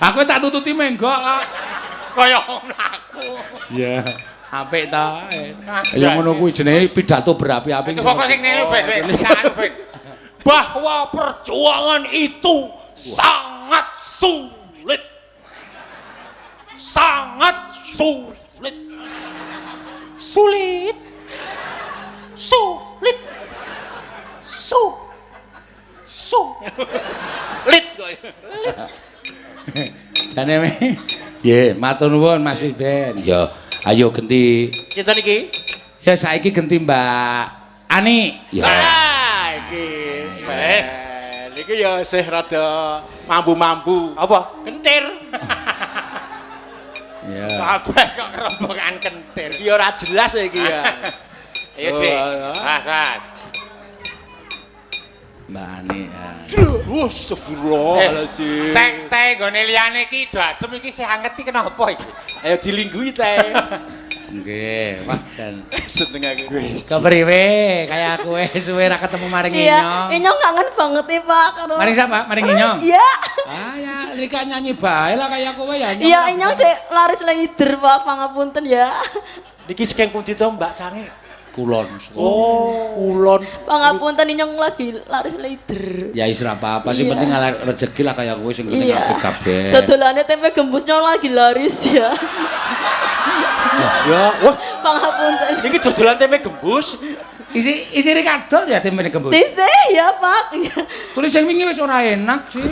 Aku tak tututi menggok kok. Kaya mlaku. Iya. Apik ta. Ya ngono kuwi jenenge pidato berapi-api. Coba kok sing ngene ben ben. Bahwa perjuangan itu sangat sulit. Sangat sulit. Sulit. Sulit. Su. Su. Lit kok. Jane me. Nggih, matur nuwun Mas Pisben. Ya, ayo genti. Sinten iki? Ya saiki genti Mbak Ani. Ya. Ah, iki. Wes. Iki ya isih rada mambu-mambu. Apa? Kentir. Ya. Kabeh kok rombongan kentir. Iki ora jelas iki ya. Ayo, Dik. Oh, Mas, Mas. Mbak Ani. Ya. Wah, astagfirullahaladzim. Tek teh nggone liyane iki do adem iki sing anget iki kenapa iki? Ayo dilingguhi teh. Nggih, wah jan. Seneng aku. Kepriwe kaya kowe suwe ra ketemu maring Iya, Inyong. Inyong kangen banget nih Pak karo. Maring siapa? Maring Inyong. Iya. Ah ya, Rika nyanyi bae lah kaya kowe ya. Nyong. Iya, Inyong sik laris leader Pak, pangapunten ya. Niki saking pundi to Mbak Cange? Kulon. Oh, kulon. Pangapunten Inyong lagi laris leader. Ya wis ora apa-apa, sing Iya. penting ngalah rezeki lah kaya kowe sing penting Iya. apik kabeh. Dodolane tempe gembusnya lagi laris ya. Ya, wah, Pangapunten. niki dodolan tempe gembus. Isi isi Rika dol ya tempe gembus. Dise ya Pak. Iya. Tulis sing wingi wis ora enak sih.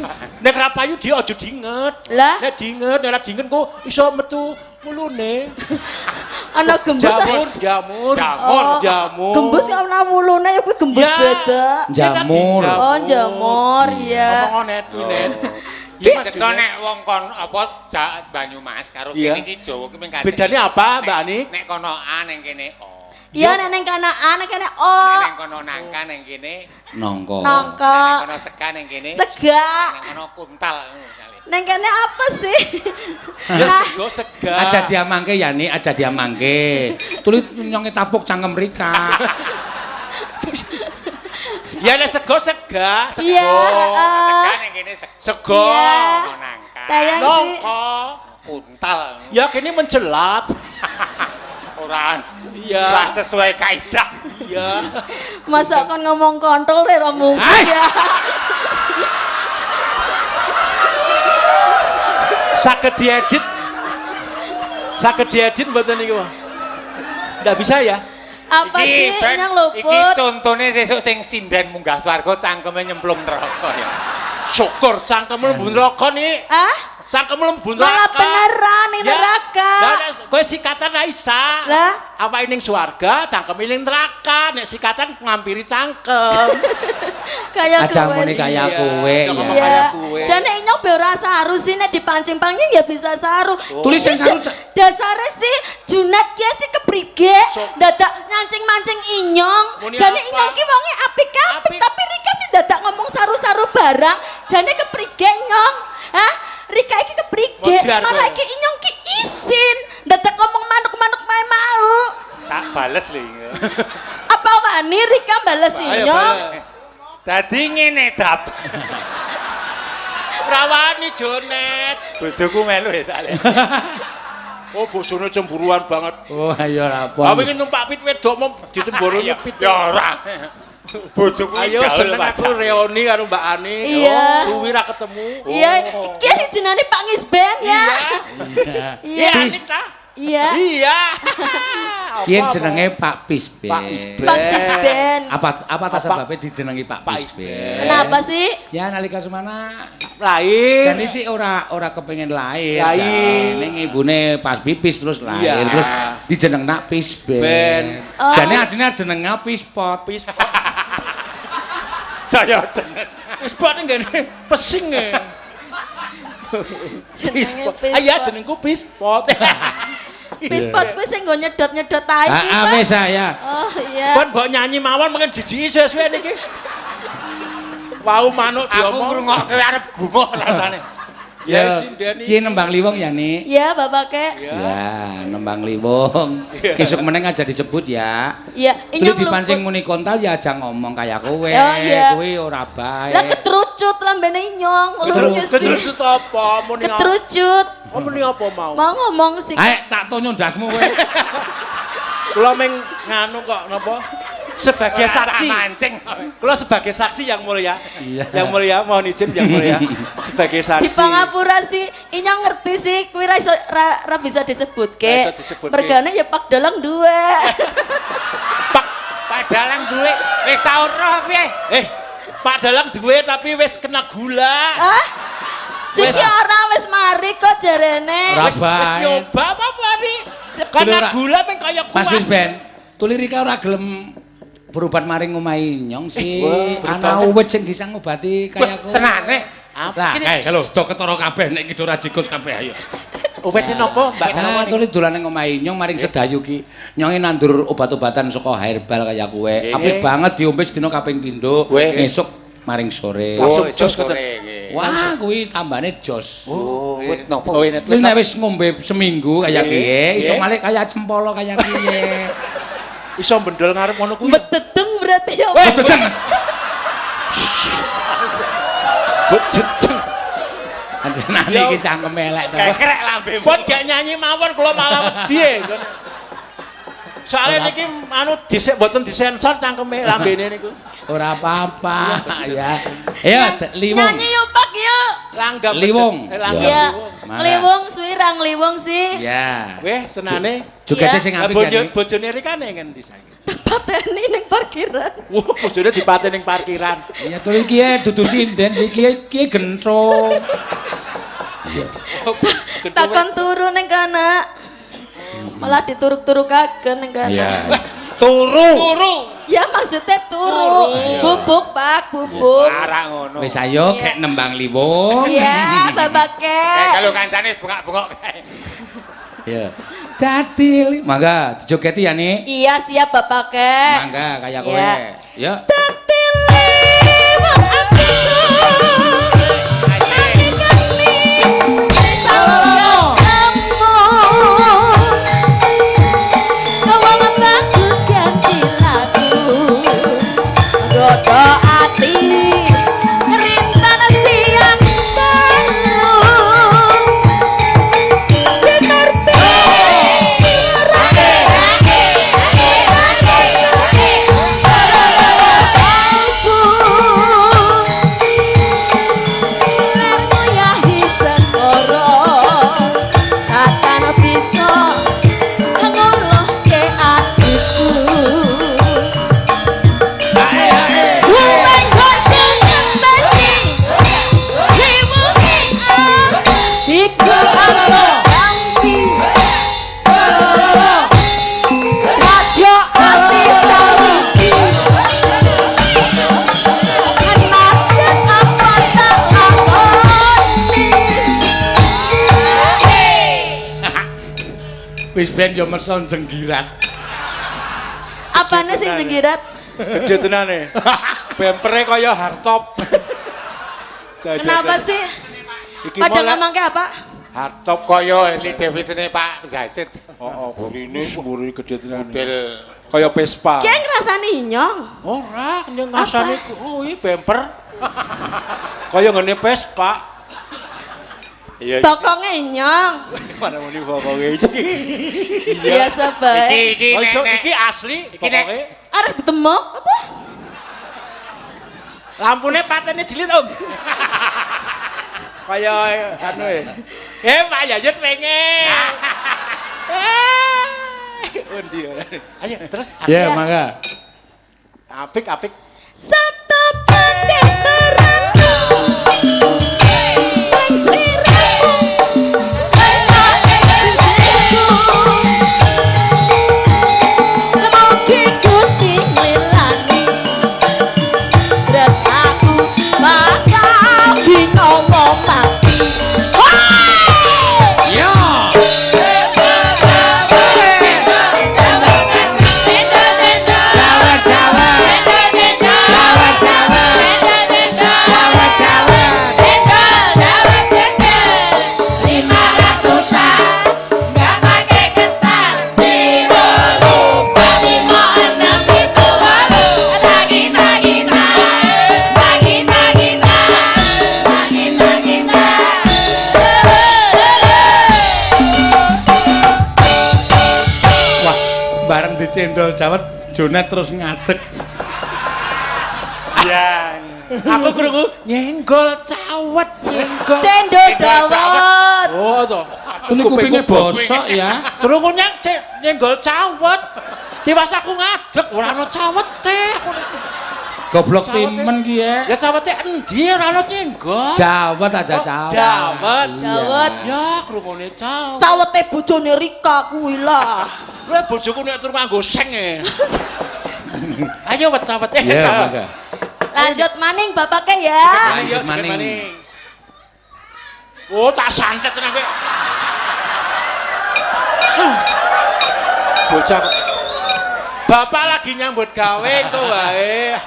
Nek ra payu dia aja dinget. Lah? Nek dinget, nek ra dinget kok iso metu wulune. Ana gembus. Jamur, jamur. Jamur. Oh, Jamur. Gembus kok ana wulune ya kuwi gembus Ya. beda. Jamur. Oh, jamur ya. Ngomong net kuwi net. Iki cetha nek wong kon apa Banyumas karo Iya. kene iki Jawa ki mung kacek. Bedane apa, Mbak Ani? Nek kono A ning kene O. Iya nek ning kana A nek kene O. Nek ning kono nangka ning kene Nongko. Nangka. nek kono sega ning kene Sega. ning kono kuntal ngono misale. Neng kene apa sih? Ya Nah, sego sega. Aja diamangke ya Ni, aja diamangke. Tulis nyonge tapuk cangkem Rika. Ya nek sego sega, sego. Iya, heeh. Sega ning kene sega Sego. Iya. kono nangka. Tayang sih. Nongko. Kuntal. Ya kene mencelat. Ora. Iya. Ora sesuai kaidah. Iya. Masa kon ngomong kontol ora mungkin Hai. ya. Saged diedit. Saged diedit mboten niku. Ndak bisa ya? Apa sih Ben, Inyong iki luput? contone sesuk sing sinden munggah swarga cangkeme nyemplung neraka ya. Syukur cangkem mlebu neraka nih. Ah? Cangkem mlebu neraka. Malah beneran ning Ya. neraka. Lah nek kowe sikatan ra isa. Lah? Awake ning swarga, cangkeme ning neraka. Nek sikatan ngampiri cangkem. Kaya Aja kowe muni sih. kaya Iya, kowe aja ya. ngomong Iya. kaya kowe. Jane Inyong be ora saru sih nek dipancing-pancing ya bisa saru. Tulis sing saru, Cak. Dasare sih Junat ki sih keprige dadak ngancing-mancing Inyong. Muni Jane apa? Inyong ki wonge apik-apik Apik. tapi Rika sih dadak ngomong saru-saru barang. Jane keprige Inyong? Hah? Rika iki keprige? Modar Malah kowe. iki Inyong ki isin dadak ngomong manuk-manuk mae mau. Tak bales lho iki. Apa wani Rika bales Ayo, Inyong? bales. Dadi ngene dap. Rawani Jonet. Bojoku melu ya soalnya. Oh, bojone cemburuan banget. Oh ayo ora apa. Ah wingi numpak pit wedok mau dicemburuni Ya pit. ya ora. Bojoku Ayo gaul, seneng Pak. aku reuni karo Mbak Ani. Iya. Oh, suwi ra ketemu. Iya, iki sing jenenge Pak Ngisben ya. Iya. Iya, Iya. Anik ta? Iya. Iya. Ki jenenge Pak Pisben. Pak Pisben. Pak Ngisben. Apa apa ta Apa? sebabe dijenengi Pak Pak Pisben? Kenapa sih? Ya nalika semana Lahir. jane sih ora ora kepengin lahir. Lahir. Ning ibune pas pipis terus lahir Iya. terus dijeneng nak Pisben. Ben. Oh. Jane asline jenenge Pispot. Pispot. Saya jenis. Pispot nggene pesing e. Jenenge Pispot. Ah iya Pispot. jenengku Pispot. Pispot kuwi sing nggo nyedot-nyedot tai kuwi, Ah, Pak. wis saya. Oh iya. Pon mbok nyanyi mawon mungkin jijiki suwe-suwe niki. Wau manuk Aku diomong. ngrungokke arep gumoh rasane. Ya sinden Ki nembang liwong ya, Nik. Iya, Bapak ke. Ya, nembang liwong. Esuk meneng aja disebut ya. Iya, Terus inyong dipancing luput. muni kontal ya aja ngomong kaya kowe. Oh, iya. Kowe ora baik. Lah ketrucut lambene inyong. Lucu sih. Ketrucut apa? Muni apa? Ketrucut. Oh, muni apa mau? Mau ngomong sih. Ayo tak tonyo ndasmu kowe. Kula meng nganu kok napa? Sebagai saksi. Mancing. Kula sebagai saksi, Yang Mulia. Iya. Yang Mulia, mohon izin, Yang Mulia. Sebagai saksi. Di pangapura sih, inyong ngerti sih, kuwi ra iso ra bisa disebutke. Ra iso disebutke. Mergane ya Pak Dalang duwe. Pak Pak Dalang duwe wis tau roh piye? Eh, Pak Dalang duwe tapi wis kena gula. Ah? Siki Wis. ora wis mari kok jarene. Ora Wis wis bae. nyoba apa mari? Karena Ora. gula ping kaya Mas kuas. wis ben. Tuli Rika ora gelem berobat maring omahe nyong sih. Wah, berobat. Ana uwit sing bisa ngobati kaya kowe. Tenane. Lah, Kae lho, do ketara kabeh nek iki ora jikus kabeh ayo. Uwite napa, Mbak Ah, Jalma? tuli dolan ning omahe nyong maring Sedayu ki. Nyonge nandur obat-obatan saka herbal kaya kowe. Apik banget diombe sedina kaping pindho, ngesuk maring sore. Langsung Oh, jos sore ngoten. nggih. Wah, kuwi tambane jos. Oh, wit napa? Oh, ini Kuwi nek wis ngombe seminggu kaya kiye, iso malih kaya cempolo kaya kiye. Iso bendol ngarep ngono kuwi. Betedeng berarti ya. Bedeng. Bejejeng. Anjenane iki cangkeme elek to. Kekrek lambemu. Pun gak nyanyi mawon kula malah wedi e. Soalnya niki anu dhisik mboten disensor cangkeme lambene niku. Ora apa-apa ya. Ayo liwung. Nyanyi yuk Pak yuk. Langgam Liwung. Langgam Ya, liwung. Mangga. Liwung suwi rang liwung sih. Ya. Weh tenane. Jogete Iya. sing Lah apik bojo kan. bojone Rikane ngendi saiki? Tak pateni ning parkiran. Wah, bojone dipateni ning parkiran. Iya tuli iki dudu sinden sih iki iki gentro. Takon turu ning kana. Malah dituruk-turukaken ning kana. Iya. Turu. Turu. Ya maksudnya turu. Bubuk Pak, bubuk. Ora ngono. Wis ayo gek nembang liwung. Iya, Bapak Kayak kek. kalau kancane wis bengak-bengok kae. Iya. Dadi mangga dijogeti ya nih. Iya, siap Bapak kek. Mangga kaya kowe. Iya. Ya. Dadi liwung atiku. Bisa ngolohke atiku. Suweng kok ngenteni liwungi iku ana jampi Radio ati sawiji Kenajan apa tak lakoni. Wis ben yo meson jenggirat. Apane sing jenggirat? Gede tenane. Bempere kaya hardtop. Kenapa sih? Iki Pada mau lek ngomong ke apa? hardtop. Kaya Harley Davidson Pak Zasid. Oh, oh, burine burine gede tenane. Model Kaya Vespa. Ki ngrasani inyong. Ora, nyong ngrasani kuwi bemper. Kaya ngene Vespa. Iya. Bokonge inyong. Mana muni bokonge iki. Biasa bae. Iki iki Oh, iso nek iki asli Iki nek- bokonge. Arep ditemok apa? Lampune patene dilit, Om. Kaya anu e. Eh, Pak Yayut pengen. Eh, Undi. Ayo terus. Ya, mangga. Apik apik. Sabtu pendekteran. Ing sliramu, sisihku. Mugi Gusti ngilani. Terus aku bakal dinomo mati. Wah! Ya. Wah, bareng dicendol jawet Jonet terus ngadeg. Jan. Aku krungu nyenggol cawet, nyenggol. Cendol dawet. Oh to. Ini kupingnya bosok ya. Krungu nyenggol cawet. Tiwas aku ngadeg ora ana cawete. Goblok timen ki ya. Ya cawete endi ora ana nyenggol. Dawet aja cawet. Dawet. Dawet. Ya krungune cawet. Cawete bojone Rika kuwi lah. Lha bojoku nek turu nganggo seng e. Ayo wet cawet. Iya, mangga. Lanjut maning bapake ya. Lanjut maning. maning. Oh, tak santet tenan kowe. Bocah. Bapak lagi nyambut gawe kok wae.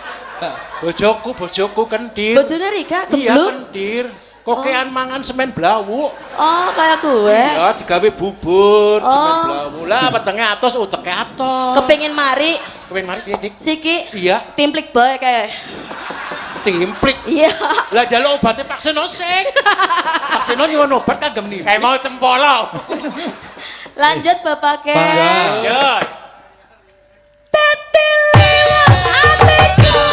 Bojoku, bojoku kendir. Bojone Rika Iya, gemblung. kendir. Kokean mangan semen blawuk. Oh, kayak gue. Iya, digawe bubur, semen Oh. blawuk. Lah wetenge atos, uteke atos. Kepengin mari Kepengin mari piye, Dik? siki. Iya. Timplik bae kae. Timplik. Iya. Lah jaluk obatnya Pak Seno sik. Pak Seno nyuwun obat kagem nih. Kayak mau cempolo. Lanjut bapake. Mangga. Lanjut. Tete lewat atiku.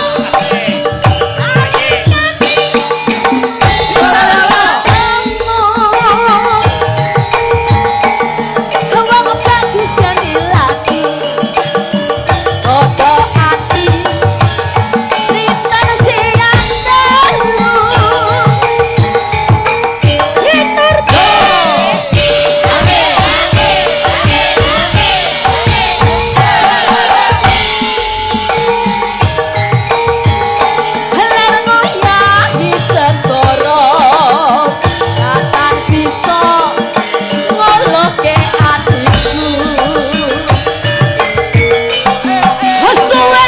Wong bagus ganti lagi. Foto ati. Ritan siang dalu. Hitur Helar ngoyahi segara Katan bisa ngoloke atiku Suwe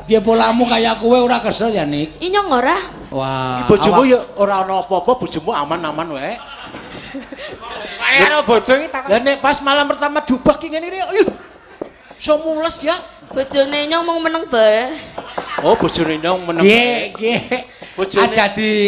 Piye polamu kaya kowe ora kesel ya, Nik? Inyong ora? Wah. Bojomu ya ora ana apa-apa, bojomu aman-aman wae. Kayak karo bojo iki takon. Lah nek pas malam pertama dubah ki ngene iki, yuh. So mules ya. Bojone inyong mung meneng bae. Oh, bojone nyong meneng. Piye, piye. Bojone-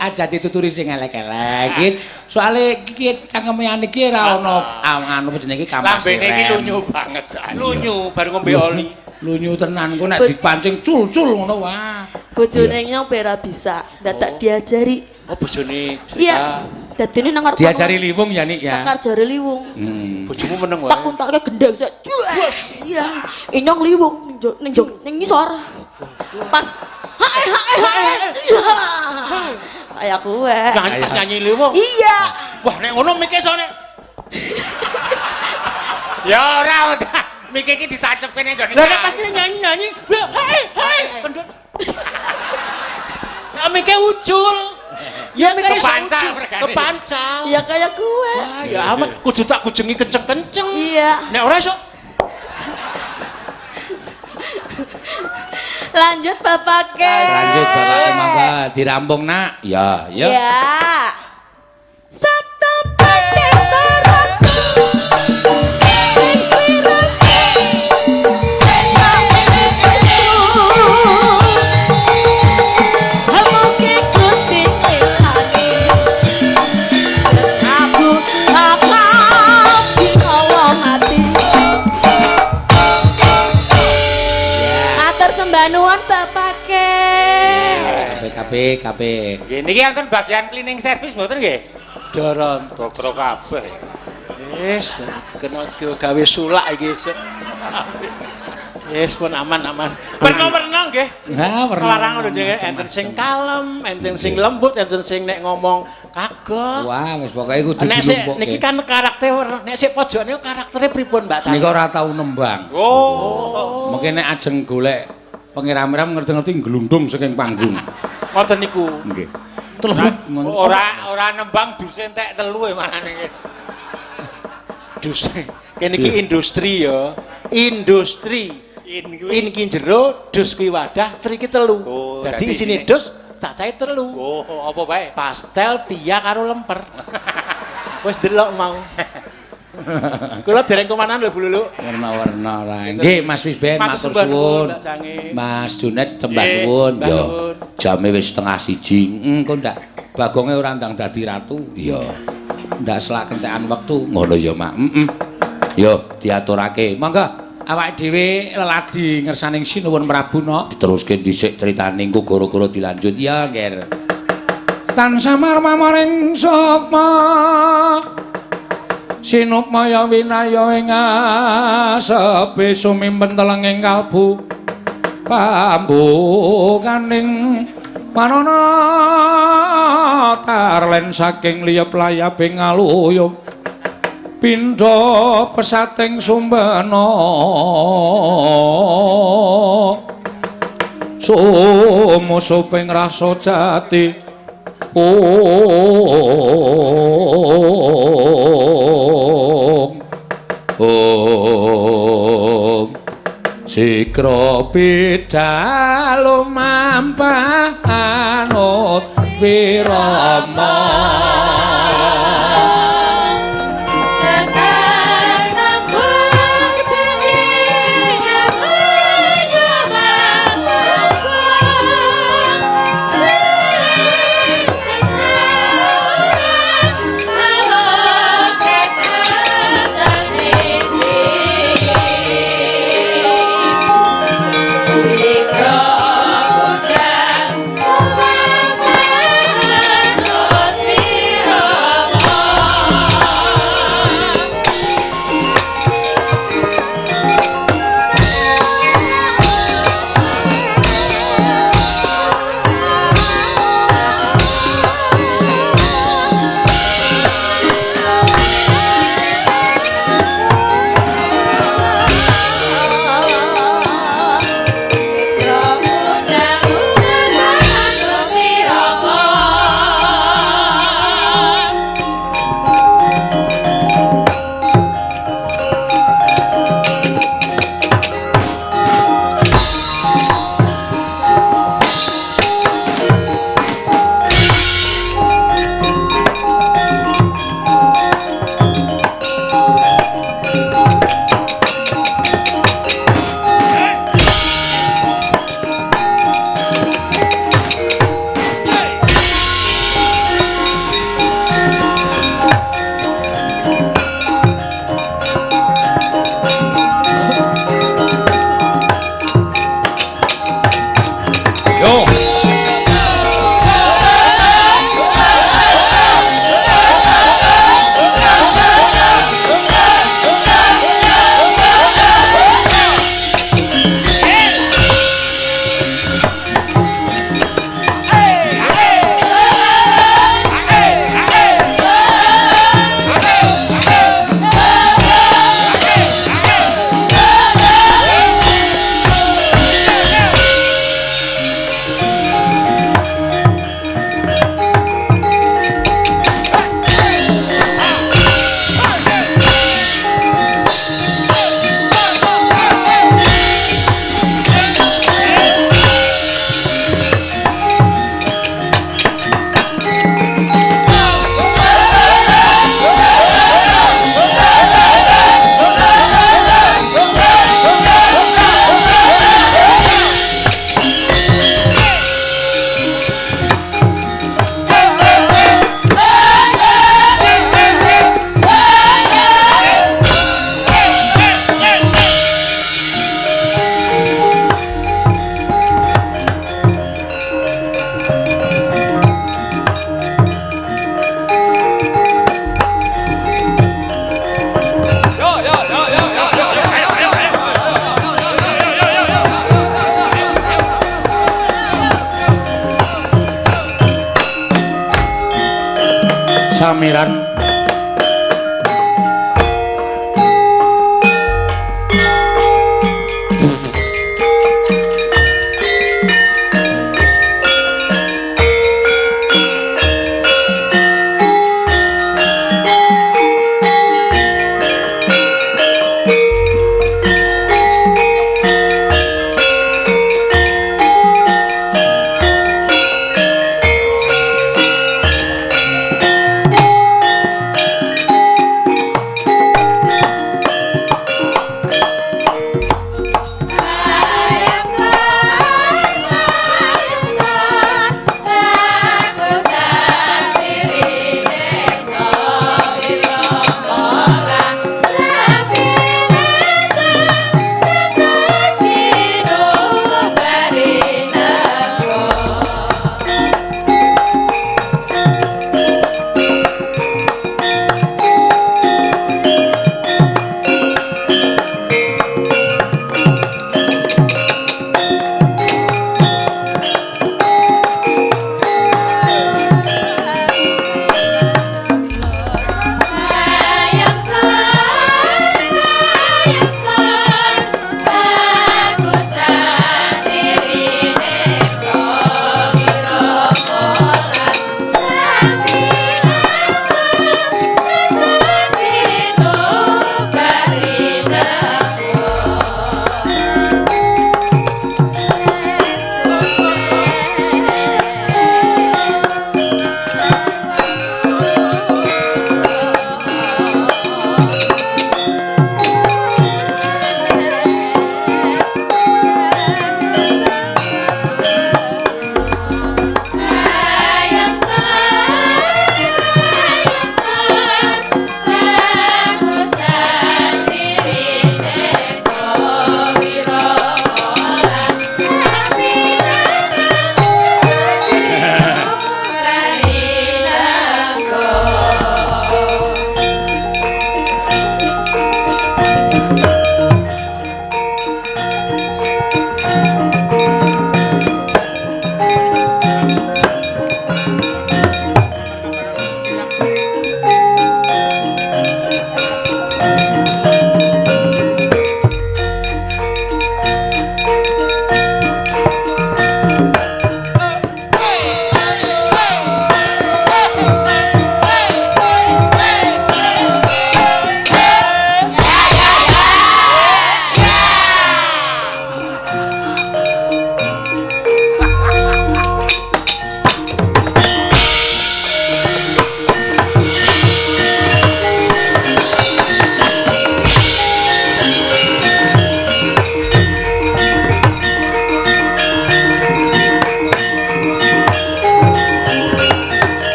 Aja dituturi sing elek-elek iki. Soale iki cangkeme ane iki ora ono anu jenenge iki kampas. Lambene iki rem. lunyu banget soalnya. Lunyu bar ngombe oli. Lunyu tenan ku nek dipancing cul-cul ngono wah. Bojone inyong pera bisa, dadak diajari. Oh, bojone. Iya. Dadine nang ngarep. Diajari liwung ya, Nik ya. Takar jare liwung. Hmm. Bojomu meneng wae. Tak untalke gendeng sik. Iya. Inyong liwung ning ning ngisor. Pas hae hae hae. Iya. Kayak kowe. Nyanyi pas nyanyi liwung. Iya. Wah, nek ngono mike sone. Ya ora, mike iki ditancep kene jane. Lah nek pas nyanyi-nyanyi, wah, hai hai, kendut. Lah mike ucul. Ya mike iso Kepancal ucul. regane. Kepancal. Iya kayak gue. Wah, ya amat kudu tak kujengi kenceng-kenceng. Iya. Nek ora iso Lanjut bapake. Lanjut bapake mangga dirampung nak. Ya, ya. Ya. Satu paket barang. Sing sirake. Mugi Gusti ngelani. Aku bakal dinawa mati. Matur sembah nuwun bapake. KB KB. Nggih niki wonten bagian cleaning service mboten nggih? Doron. Dokter kabeh. Wis, kena gawe sulak iki esuk. Wis pun aman-aman. Werna-werna nggih. Ha, werna. Larang lho nggih, enten sing kalem, enten sing lembut, enten sing nek ngomong kagok. Wah, wis pokoke kudu Nek sik dilumpukke. niki kan karakter, nek sik pojok niku karaktere pripun Mbak Cah? Nika ora tau nembang. Oh. Mungkin nek ajeng golek pengiram-iram ngerti-ngerti glundung saking panggung. Ngoten niku. Nggih. Telebut ngono. Ora nembang duse entek telu e manane iki. Dus. Kene iki industri ya. Industri. In kuwi. In ki jero, dus kuwi wadah, tri ki telu. Oh, Dadi dadi isine isine. dus, Cacahe 3. Oh, apa bae? Pastel, pia karo lemper. Wis delok mau. Kula dereng kumanan lho Bu Lulu. Warna-warna ora. Nggih Mas Wisben Matur matur suwun. Mbak Jange. Mas Junet sembah Nggih, nuwun. mbah Ya. nuwun. Jame wis 12.30. Engko ndak Bagonge ora ndang dadi ratu. Iya. Ndak selak kentekan wektu. Ngono ya, Mak. Heeh. Yo diaturake. Monggo awake dhewe leladi ngersaning Sinuwun Prabu nok. Diteruske dhisik critane engko gara-gara dilanjut ya, Nger. Tansah marmaring sukma. Sinupmaya winaya ing asepe sumimpen telenging kalbu pambukaning manana tarlen saking liyep layaping aluyup pindha pesating sumbena sumusuping rasa jati Om Om Sikra pidalu mampah anut wirama. Samiran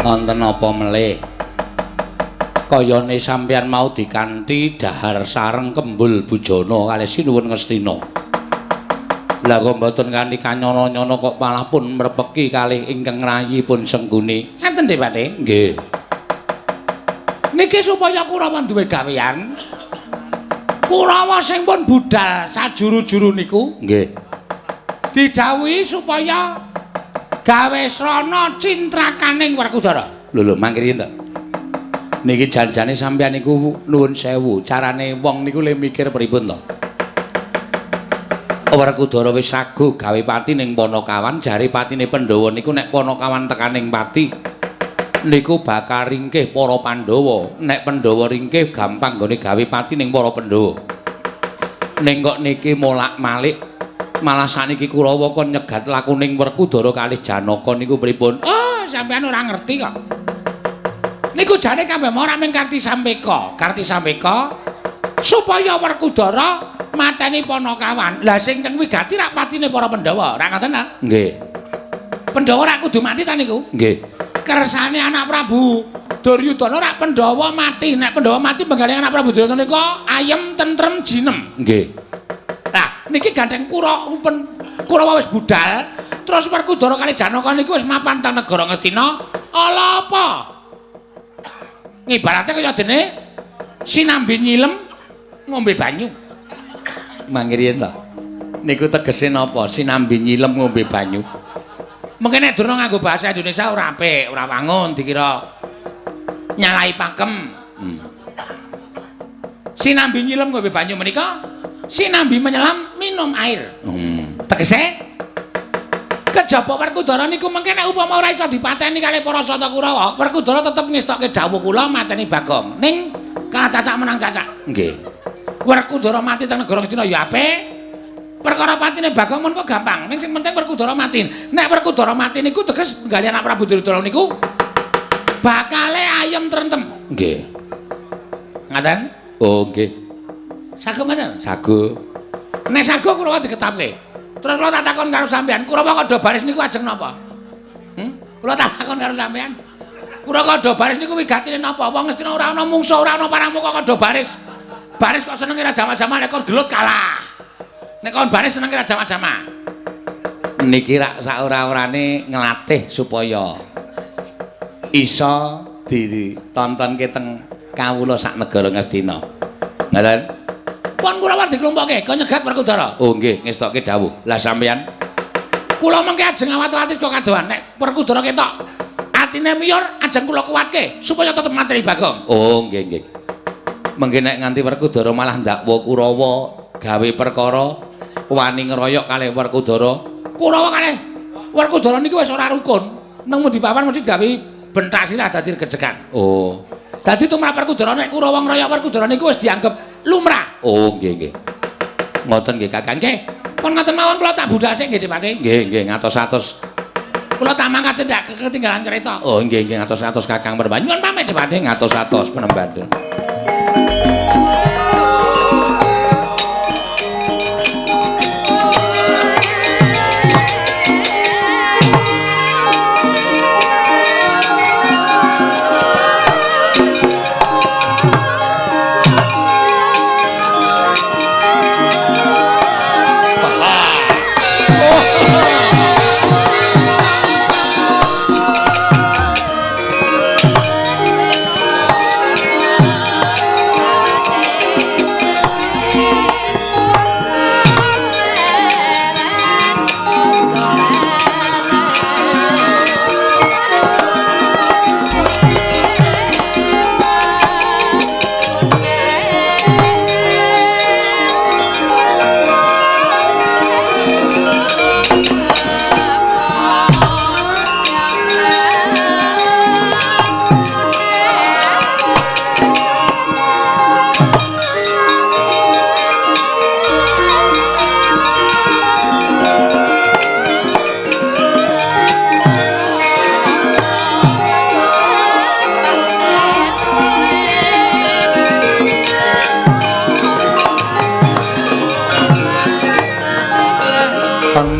Wonten apa melih? Kayane sampeyan mau dikanthi dahar sareng kembul bujana kalih sinuwun Ngastina. Lah kok mboten kanthi kanyana-nyana kok malah pun mrepeki kalih ingkang rayi pun Sengguni. Ngaten Depati? Nggih. Niki supaya Kurawa duwe gawean. Kurawa sing pun budal sajuru-juru niku nggih. Didhawuhi supaya gawe srana cintrakaning Werkudara. Lho lho mangke riyen to. Niki janjane sampeyan niku nuwun sewu, carane wong niku le mikir pripun to? Werkudara wis sago gawe pati ning Panakawan, jare patine Pandhawa niku nek Panakawan tekaning pati niku bakal ringkih para Pandhawa. Nek Pandhawa ringkih gampang nggone gawe pati ning para Pandhawa. Ning kok niki molak-malik malah sakniki Kurawa kon nyegat lakuning Werkudara kalih Janaka niku pripun? Oh, sampeyan ora ngerti kok. Niku jane kabeh ora mung Karti Sampeka. Karti Sampeka supaya Werkudara mateni Panakawan. Lah sing teng wigati rak patine para Pandhawa, ora ngoten ta? Nggih. Pandhawa rak kudu mati ta niku? Nggih. Kersane anak Prabu Duryudana rak Pandhawa mati. Nek Pandhawa mati benggale anak Prabu Duryudana niku ayem tentrem jinem. Nggih. Lah niki gandeng Kurawa wis budal, terus Werkudara kalih Janaka niku wis mapan teng negara Ngastina. Ala apa? Ngibarate kaya dene sinambi nyilem ngombe banyu. Mangke riyen to. Niku tegese napa? Sinambi nyilem ngombe banyu. Mengke nek Durna nganggo bahasa Indonesia ora apik, ora wangun dikira nyalahi pakem. Sinambi nyilem ngombe banyu menika sinambi menyelam minum air. Tegese kejaba Werkudara niku mengke nek upama ora iso dipateni kalih para Sata Kurawa, Werkudara tetep ngestokke dawuh kula mateni Bagong. Ning kalah cacak menang cacak. Nggih. Werkudara mati teng negara Ngastina ya apik. Perkara patine Bagong mun kok gampang. Ning sing penting Werkudara mati. Nek Werkudara mati niku teges nggali anak Prabu Duryudana niku bakale ayem trentem. Nggih. Ngaten? Oh, nggih. Sago mboten? Sago. Nek sago Kurawa diketapke. Terus kula tak takon karo sampean, Kurawa kandha baris niku ajeng napa? Kula tak takon karo sampean. Kurawa kandha baris niku wigatine napa? Wong Ngastina ora ana mungsuh, ora ana paramuka kandha baris. Baris kok senenge ra jama-jama nek kon gelut kalah. Nek kon baris senenge ra jama-jama. Niki rak saora-orane nglatih supaya iso ditontonke teng kawula sak negara Ngastina. Ngaten? Pun Kurawa diklompokke, kon nyegat Werkudara. Oh nggih, ngestokke dawuh. Lah sampeyan kula mengke ajeng awat-awati saka kadohan. Nek Werkudara ketok atine miyur, ajeng kula kuwatke supaya tetep mateni Bagong. Oh nggih nggih. Mengke nek nganti Werkudara malah ndakwa Kurawa gawe perkara wani ngeroyok kalih Werkudara. Kurawa kalih Werkudara niku wis ora rukun. Nang mundi papan mesti gawe bentak sirah dadi regejegan. Oh. Dadi tumrap Werkudara nek Kurawa ngroyok Werkudara niku wis dianggep lumrah. Oh nggih nggih. Ngoten nggih Kakang. Nggih. Pun ngoten mawon kula tak budhal sik nggih Dipati. Nggih nggih ngatos-atos. Kula tak mangkat cendhak ketinggalan kereta. Oh nggih nggih ngatos-atos Kakang Peremban. Nyuwun pamit Dipati ngatos-atos penemban.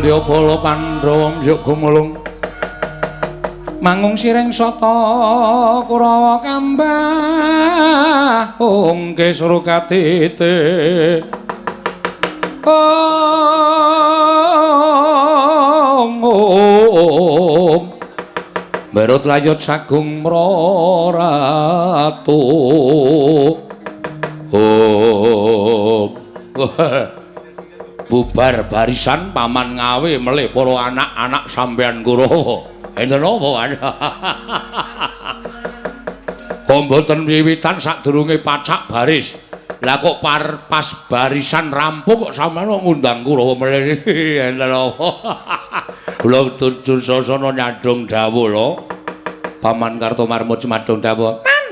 Wadya bala Pandhawa mbyuk gumulung mangung sireng sata Kurawa kambah ongke surukatite ong ong Berut layut sagung mroratu. Oh. Bubar barisan paman ngawe melih para anak-anak sampeyan Kurawa. Enten apa? Kok mboten wiwitan sadurunge pacak baris. Lah kok pas barisan rampung kok sampeyan ngundang Kurawa melih. Enten apa? Kula Dursasana nyadhong dawuh lho. Paman Kartomarmo cumadhong dawuh. Man.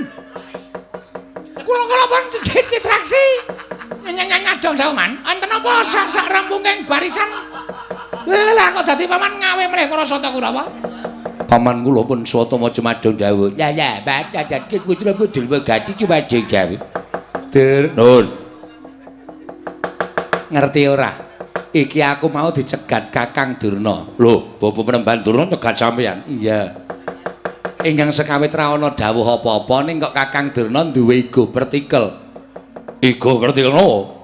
Kula kalapan Citraksi nyadhong dawuh man. Enten apa sak-sak rampunging barisan? Lah kok dadi paman ngawe melih para sata Kurawa? Paman kula pun Swatama cumadhong dawuh. Ya ya, baca putra putri gati cumadhong dawuh. Dur, nun. Ngerti ora? Iki aku mau dicegat Kakang Durna. Lho, Bapak Penemban Durna nyegat sampeyan? Iya. Ingkang sekawit ra ana dawuh apa-apa ning kok Kakang Durna duwe ego vertikel. Ego vertikel nopo?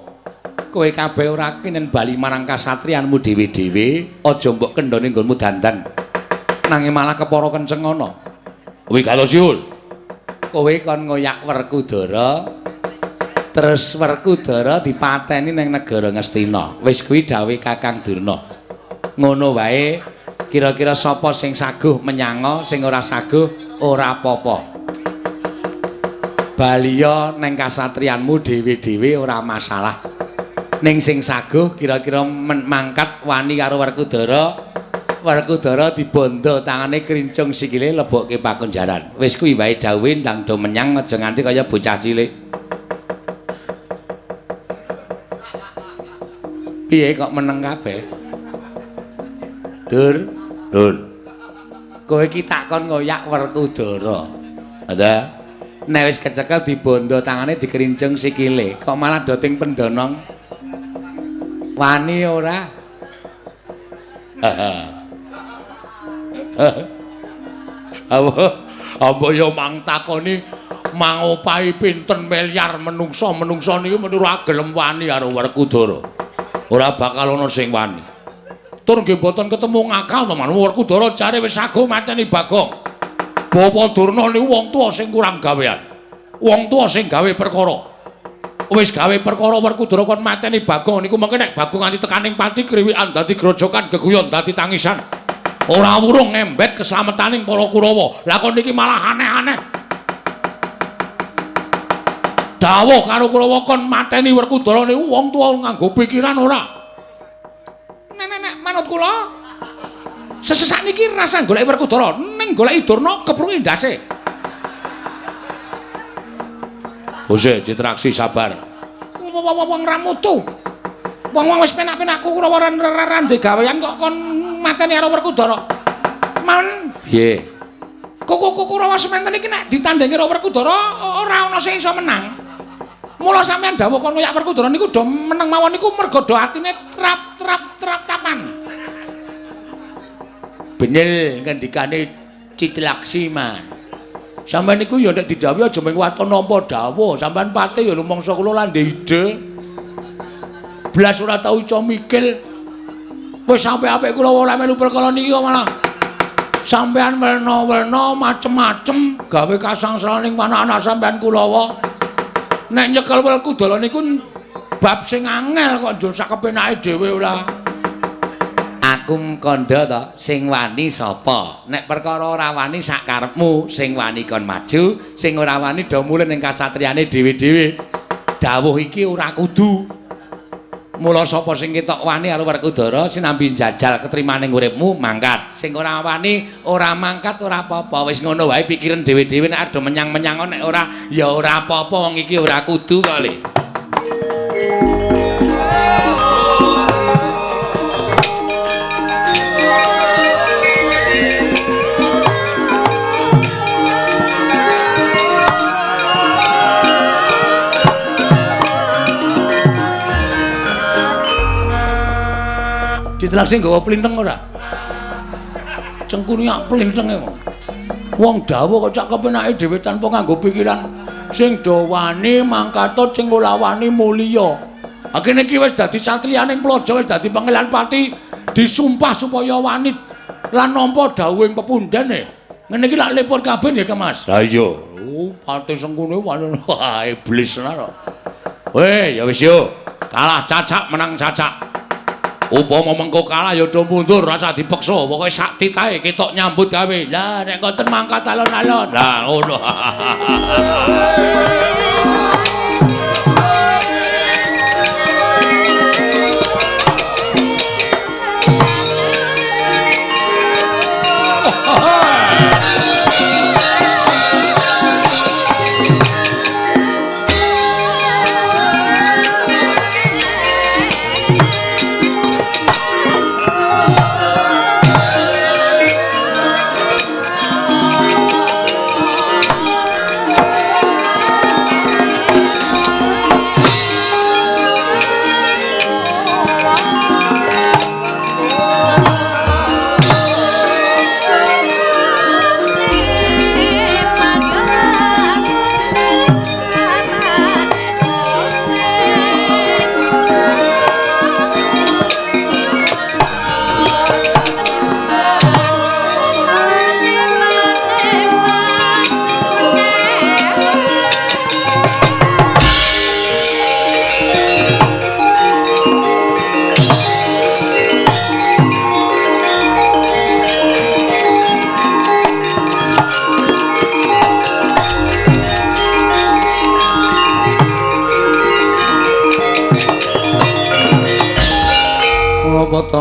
Kowe kabeh ora kinen bali marang kasatriyanmu dhewe-dhewe, aja mbok kendhone nggonmu dandan. Nanging malah kepara kenceng ana. Wigatosiul. Kowe kon ngoyak Werkudara. Terus Werkudara dipateni ning negara Ngastina. Wis kuwi dawuhe Kakang Durna. Ngono wae, kira-kira sapa sing saguh menyanga, sing ora saguh ora apa-apa. Baliya ning kasatriyanmu dhewe-dhewe ora masalah. Ning sing saguh kira-kira mangkat wani karo Werkudara, Werkudara dibondo tangane krincung sikile lebokke pakunjaran. Wis kuwi wae dawuhe ndang do menyang aja nganti kaya bocah cilik. Piye kok meneng kabeh? Dur, dur. Kowe iki takon ngoyak Werkudara. Ada. Nek wis kecekel dibondo tangane dikrincung sikile, kok malah do ting pendonong. Wani ora? Apa ya mang takoni mangopahi pinten miliar menungsa-menungsa niku meni ora gelem wani karo Werkudara. Ora bakal ana sing wani. Tur nggih mboten ketemu ngakal to, Man. Werkudara jare wis saguh mateni Bagong. Bapak Durna niku wong tuwa sing kurang gawean. Wong tuwa sing gawe perkara. Wis gawe perkara Werkudara kon mateni Bagong niku mengke nek Bagong nganti tekaning pati kriwikan dadi grojokan geguyon dadi tangisan. Ora wurung ngembet keselametaning para Kurawa. Lah kon niki malah aneh-aneh. Dawuh karo Kurawa kon mateni Werkudara niku wong tuwa nganggo pikiran ora. Nek nek manut kula sesesak niki rasa goleki Werkudara ning goleki Durna keprunge ndase. Bose Citraksi sabar. Wong ra mutu. Wong-wong wis penak-penak Kurawa ra ndek gawean kok kon mateni karo Werkudara. Man, piye? Kuku Kurawa sementen iki nek ditandingi karo Werkudara ora ana sing iso menang. Mula sampeyan dawuh kon ngoyak Werkudara niku do meneng mawon niku mergo do atine trap trap trap kapan. Bener ngendikane Citraksi, Man. Sampeyan niku ya nek didhawuhi aja mung waton nampa dawuh, sampeyan pate ya rumangsa kula lan ndek ide. Blas ora tau iso mikir. Wis sampe apik kula ora melu perkara niki kok malah sampeyan werna-werna macem-macem gawe kasangsaraning anak-anak sampeyan Kurawa. Nek nyekel Werkudara niku bab sing angel kok njur sak kepenake dhewe ora. Aku kandha to, sing wani sapa? Nek perkara ora wani sak karepmu, sing wani kon maju, sing ora wani do mulih ning kasatriyane dhewe-dhewe. Dawuh iki ora kudu. Mula sapa sing ketok wani karo Werkudara sinambi njajal ketrimaning uripmu mangkat. Sing ora wani ora mangkat ora apa-apa. Wis ngono wae pikiran dhewe-dhewe nek arep menyang-menyang nek ora ya ora apa-apa wong iki ora kudu kok le. Ditelasi nggawa plinteng ora? Cengkune ak plintenge kok. Wong dawuh kok cak kepenake dhewe tanpa nganggo pikiran sing do wani mangkato sing ora wani mulya. Ha kene iki wis dadi satriyaning Praja, wis dadi pangeran pati, disumpah supaya wani lan nampa dawuhing pepundhene. Ngene iki lak lepur kabeh nggih, Mas. Lah iya. Oh, pati Sengkuni wani. Wah, iblis tenan kok. Weh, ya wis yo. Kalah cacak menang cacak. Upama mengko kalah ya do mundur, rasa dipeksa, pokoke sak titahe ketok nyambut gawe. Lah nek ngoten mangkat alon-alon. Lah ngono.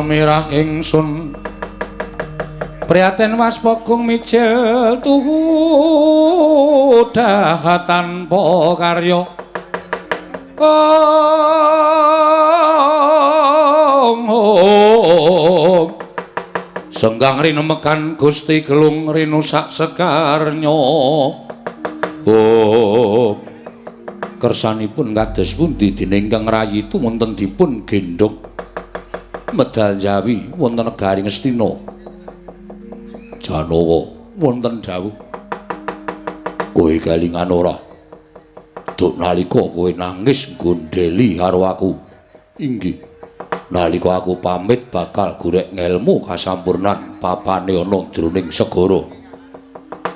Mirah ingsun prihatin waspagung mijil tuhu daha tanpa karya. Om om senggang rinemekan Gusti Gelung rinusak sekarnya. Om kersanipun kados pundi dene ingkang rayi itu wonten dipun gendhong medal Jawi wonten negari Ngastina. Janawa wonten dawuh, kowe kelingan ora? Duk nalika kowe nangis nggondheli karo aku. Inggih. Nalika aku pamit bakal golek ngelmu kasampurnan papane ana jroning segara.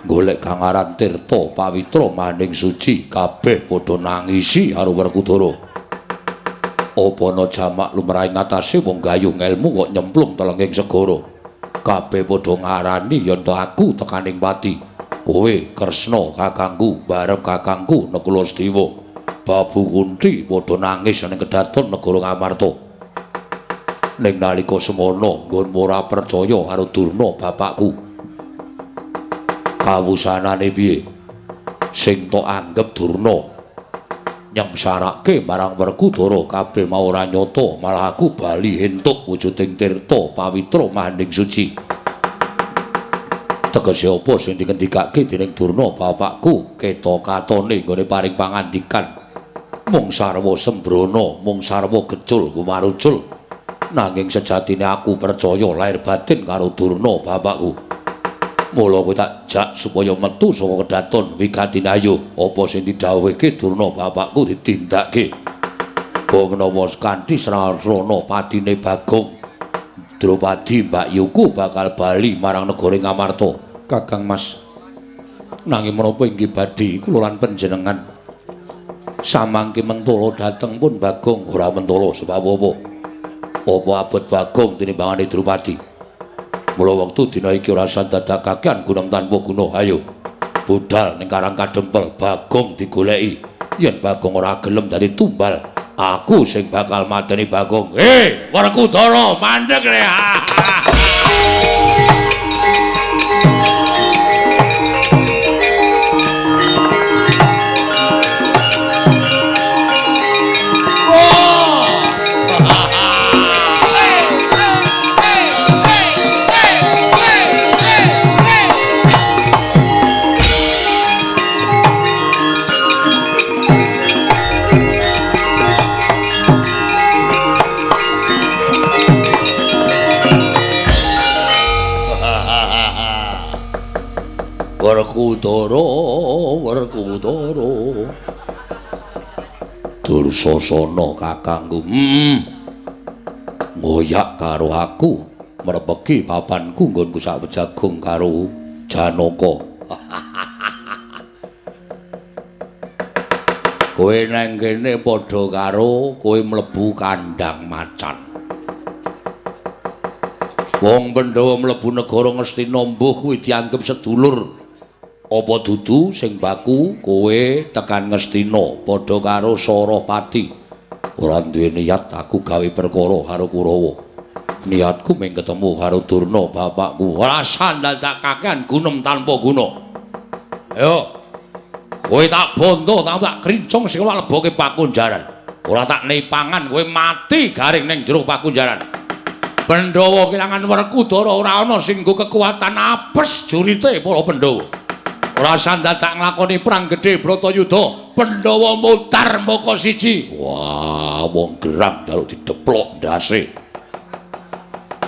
Golek kang aran Tirta Pawitra maning suci kabeh padha nangisi karo Werkudara. Apa ana jamak lumrah ing atase wong gayuh ngelmu kok nyemplung telenging segara. Kabeh padha ngarani yen to aku tekaning pati. Kowe Kresna kakangku barep kakangku Nakula Sediwa. Babu Kunti padha nangis ning kedaton negara Ngamarta. Ning nalika semono nggonmu ora percaya karo Durna bapakku. Kawusanane piye? Sing tok anggep Durna nyengsarake marang Werkudara kabeh mau ora nyata, malah aku bali entuk wujuding tirta pawitra maning suci. Tegese apa sing dikendikake dening Durna bapakku keta katone nggone paring pangandikan mung sarwa sembrono, mung sarwa gecul gumarucul. Nanging sejatine aku percaya lahir batin karo Durna bapakku. Mula kowe tak jak supaya metu saka kedaton wigatine ayo apa sing didhawuhke Durna bapakku ditindakake. Mbok menawa kanthi srana patine Bagong Drupadi Mbak Yuku bakal bali marang negara Ngamarta. Kakang Mas, nanging menapa inggih badhe kula lan panjenengan samangke mentala dhateng pun Bagong ora mentala sebab apa? Apa abot Bagong tinimbangane Drupadi? Mula wektu dina iki ora sandadakaken gunung tanpa guna. Ayo budal ning Karang Kadempel, Bagong digoleki. Yen Bagong ora gelem dadi tumbal, aku sing bakal mateni Bagong. Hei, Werkudara, mandeg le. Werkudara, Werkudara. Dursasana kakangku. Ngoyak karo aku, mrepegi papanku nggonku sak wejagung karo Janaka. Kowe nang kene padha karo kowe mlebu kandhang macan. Wong Pandhawa mlebu negara Ngastina mbuh kuwi dianggep sedulur. Apa dudu sing baku kowe tekan Ngastina padha karo Sarapati. Ora duwe niat aku gawe perkara karo Kurawa. Niatku mung ketemu karo Durna bapakku. Ora sandal tak kakean gunem tanpa guna. Ayo. Kowe tak bondo, tak krincung sing leboke pakunjaran. Ora tak nei pangan kowe mati garing ning jero pakunjaran. Pandhawa kelangan Werkudara ora ana sing nggo kekuatan apes jurite para Pandhawa. Ora sandal tak nglakoni perang gedhe Bratayuda, Pandhawa mutar moko siji. Wah, wong geram jaluk dideplok ndase.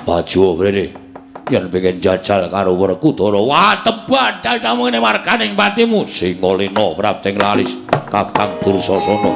Maju rene. Yen pengen jajal karo Werkudara, wah tebak dadamu ngene warganing patimu. Singalena prapting lalis Kakang Dursasana.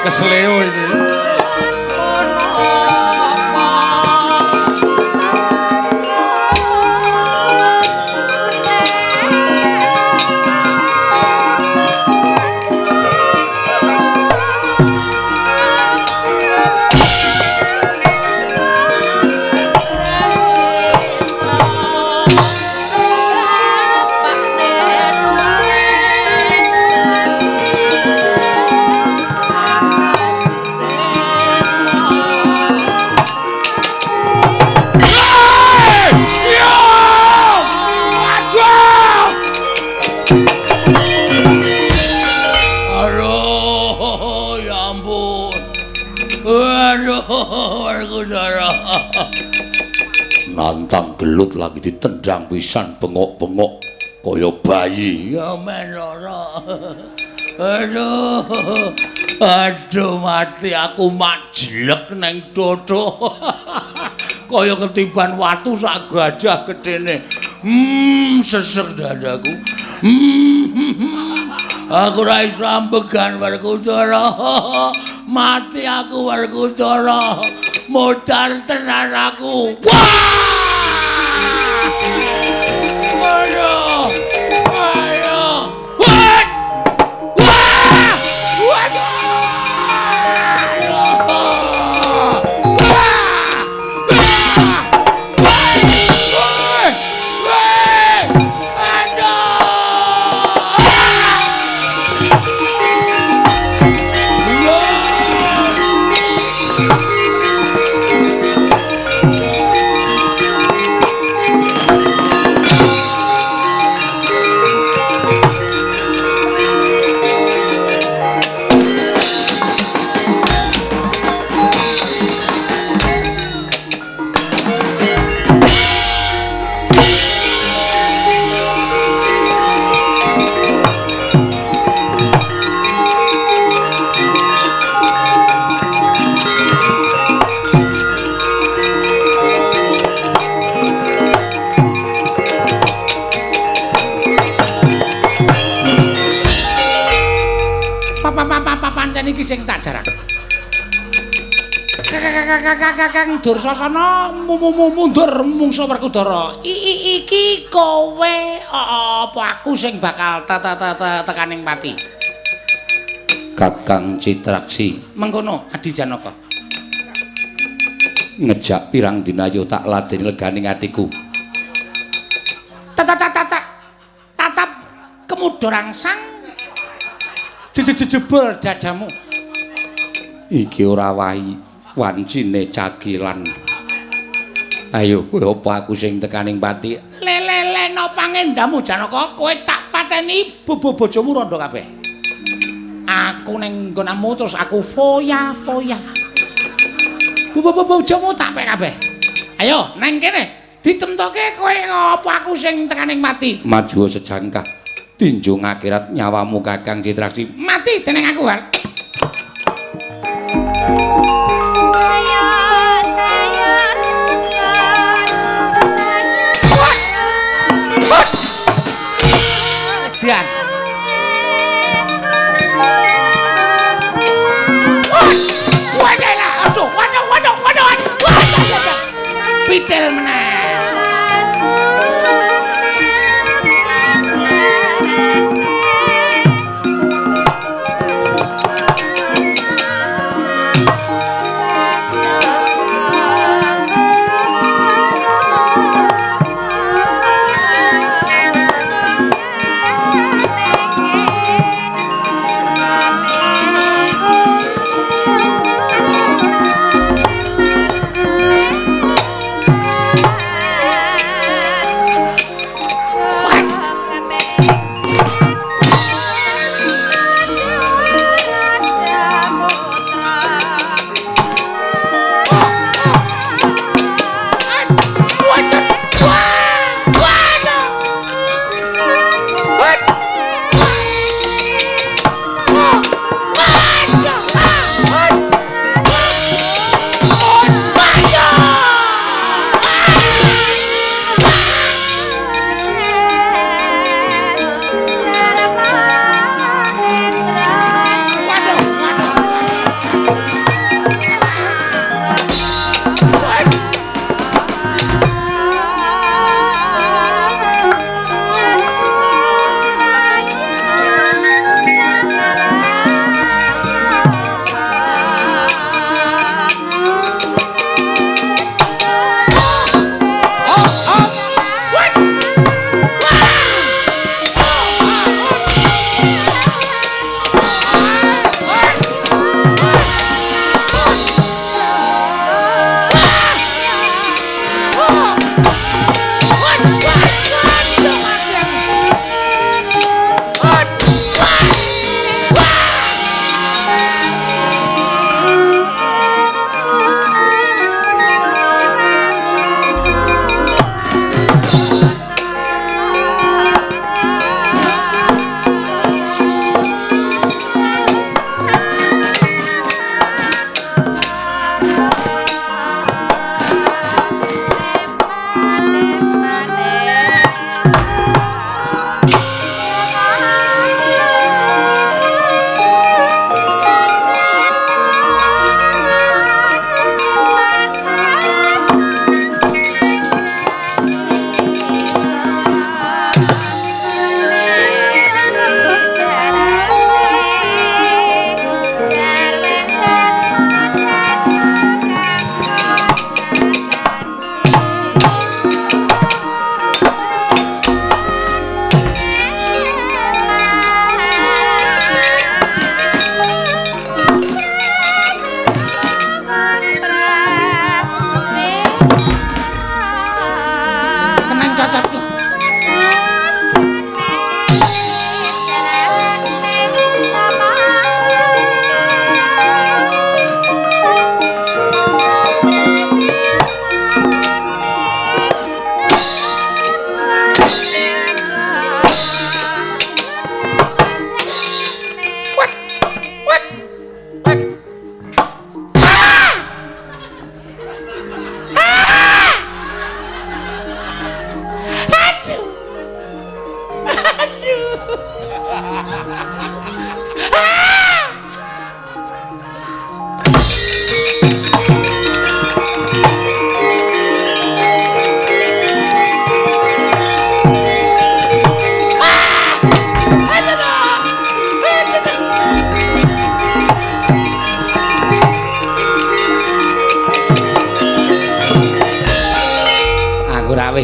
Kesleo ini. Nantang gelut lagi ditendang pisan bengok-bengok kaya bayi. Ya men lara. Aduh. Aduh mati aku majlek neng dodo. Kaya ketiban watu sak gajah gedene. Sesek dadaku. Aku ora iso ambegan Werkudara. Mati aku Werkudara. Modar tenan aku. Wah! Aduh. Aduh. Wah! Wah! Waduh! Aduh! pateni iki sing tak jarak. Kakang Dursasana mundur mungsu Werkudara. Iki kowe apa aku sing bakal tekaning pati? Kakang Citraksi. Mengkono Adi Janaka. Ngejak pirang dina yo tak ladeni leganing atiku. Tatap kemuda rangsang jejebol dadamu. Iki ora wahi wancine cakilan. Ayo kowe apa aku sing tekaning pati? Leleleno pangendamu Janaka, kowe tak pateni bojomu rondo kabeh. Aku ning nggonamu terus aku foya-foya. Bojomu tak pek kabeh. Ayo neng kene ditemtoke kowe apa aku sing tekaning mati. Maju sejangkah tinjung akhirat nyawamu Kakang Citraksi. Mati dening aku, War. Dian. Waduh, aduh, waduh, waduh, waduh, waduh. Pitel meneh.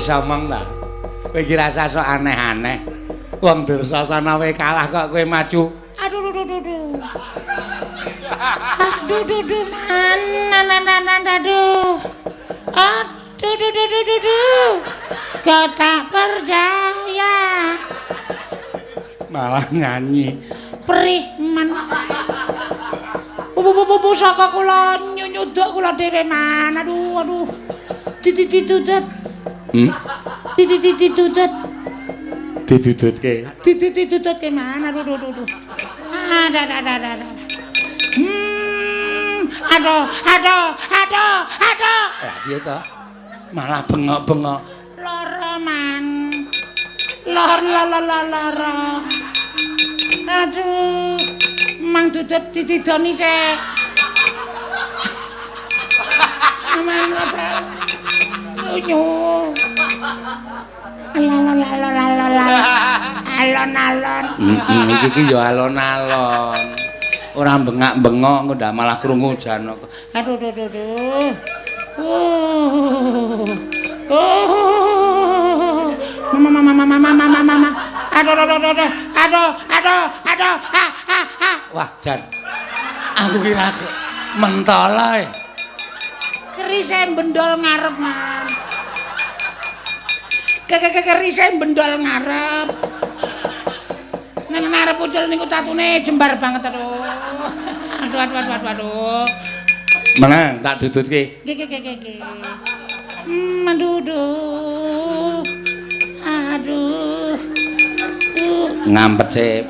Wis omong ta. Kowe iki rasa sok aneh-aneh. Wong Dursasana wae kalah kok kowe maju. Aduh duh duh duh. Aduh duh duh man nan aduh. Aduh duh duh duh duh. Kau tak percaya. Malah nyanyi. Perih man. Bu saka kula nyunyuduk kula dhewe man. Aduh aduh. Dititutut. Dititutut. Ditututke. Dititututke man. Aduh aduh aduh. Aduh aduh aduh. Aduh aduh aduh aduh. Lah piye to? Malah bengok-bengok. Lara man. Lara lara lara. Aduh. Mang dudut dididoni sik. Mang lunyu. Alon-alon. Iki iki ya alon-alon. Ora bengak-bengok engko ndak malah krungu Janaka. Aduh aduh aduh. Mama mama mama mama mama. Aduh aduh aduh aduh. Aduh aduh aduh. Ha ha ha. Wah, Jan. Aku kira mentol ae. Kerise bendol ngarep, Man. Kerise bendol ngarep. Nang ngarep ucul niku tatune jembar banget aduh. Aduh aduh aduh aduh aduh. Menang tak dudutke. Nggih nggih nggih nggih. Aduh aduh. Aduh. Ngampet sik.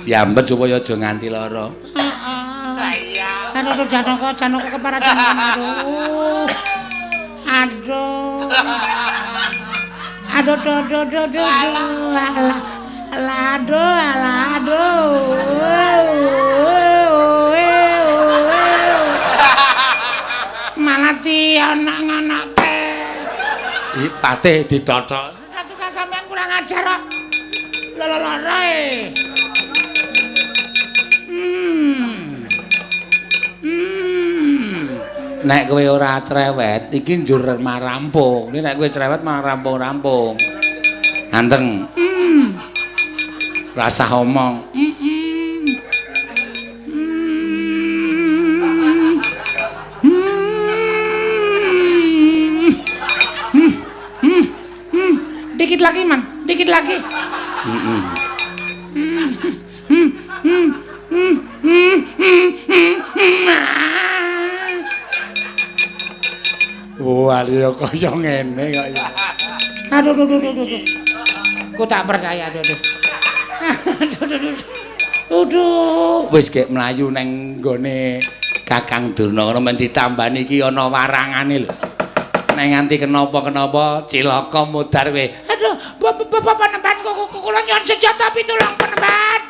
Diambet supaya aja nganti lara. Heeh. Aduh aduh Janaka Janaka keparajan aduh. Aduh. Aduh aduh aduh aduh aduh. Alah. Alah aduh alah aduh. Malah dianak-anake. Iki patih ditothok. Sampeyan kurang ajar kok. Lara-lara e. Nek kowe ora cerewet, iki njur marampung. Nek kowe cerewet malah rampung-rampung. Anteng. Rasah omong. Dikit lagi, Man. Dikit lagi. Wah, ya kaya ngene kok ya. Aduh aduh aduh aduh. Ku tak percaya aduh aduh. Aduh aduh. Aduh. Wis gek mlayu nang nggone Kakang Durna ngono men ditambani iki ana warangane lho. Nek nganti kenapa-kenapa cilaka mudhar kowe. Aduh, bapak panembahan kula nyuwun senjata pitulung panembahan.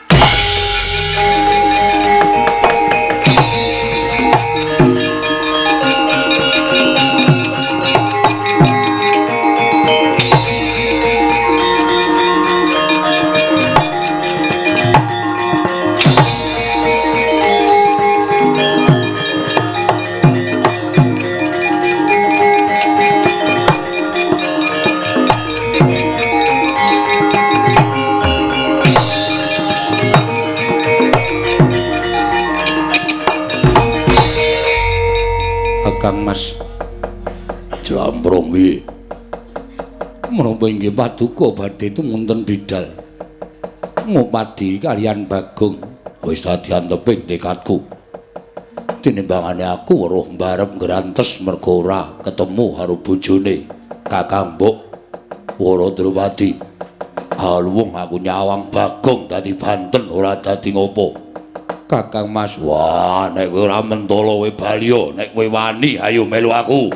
Kang Mas Jlambrong piye? Menapa inggih paduka badhe tumunten bidal ngupadi kaliyan Bagong wis dadi anteping tekadku. Tinimbangane aku weruh mbarep ngrantes mergo ora ketemu karo bojone Kakang Mbok Wara Drupadi. Haluwung aku nyawang Bagong dadi banten ora dadi ngopo. Kakang Mas, wah nek kowe ora mentolo kowe bali yo, nek kowe wani ayo melu aku.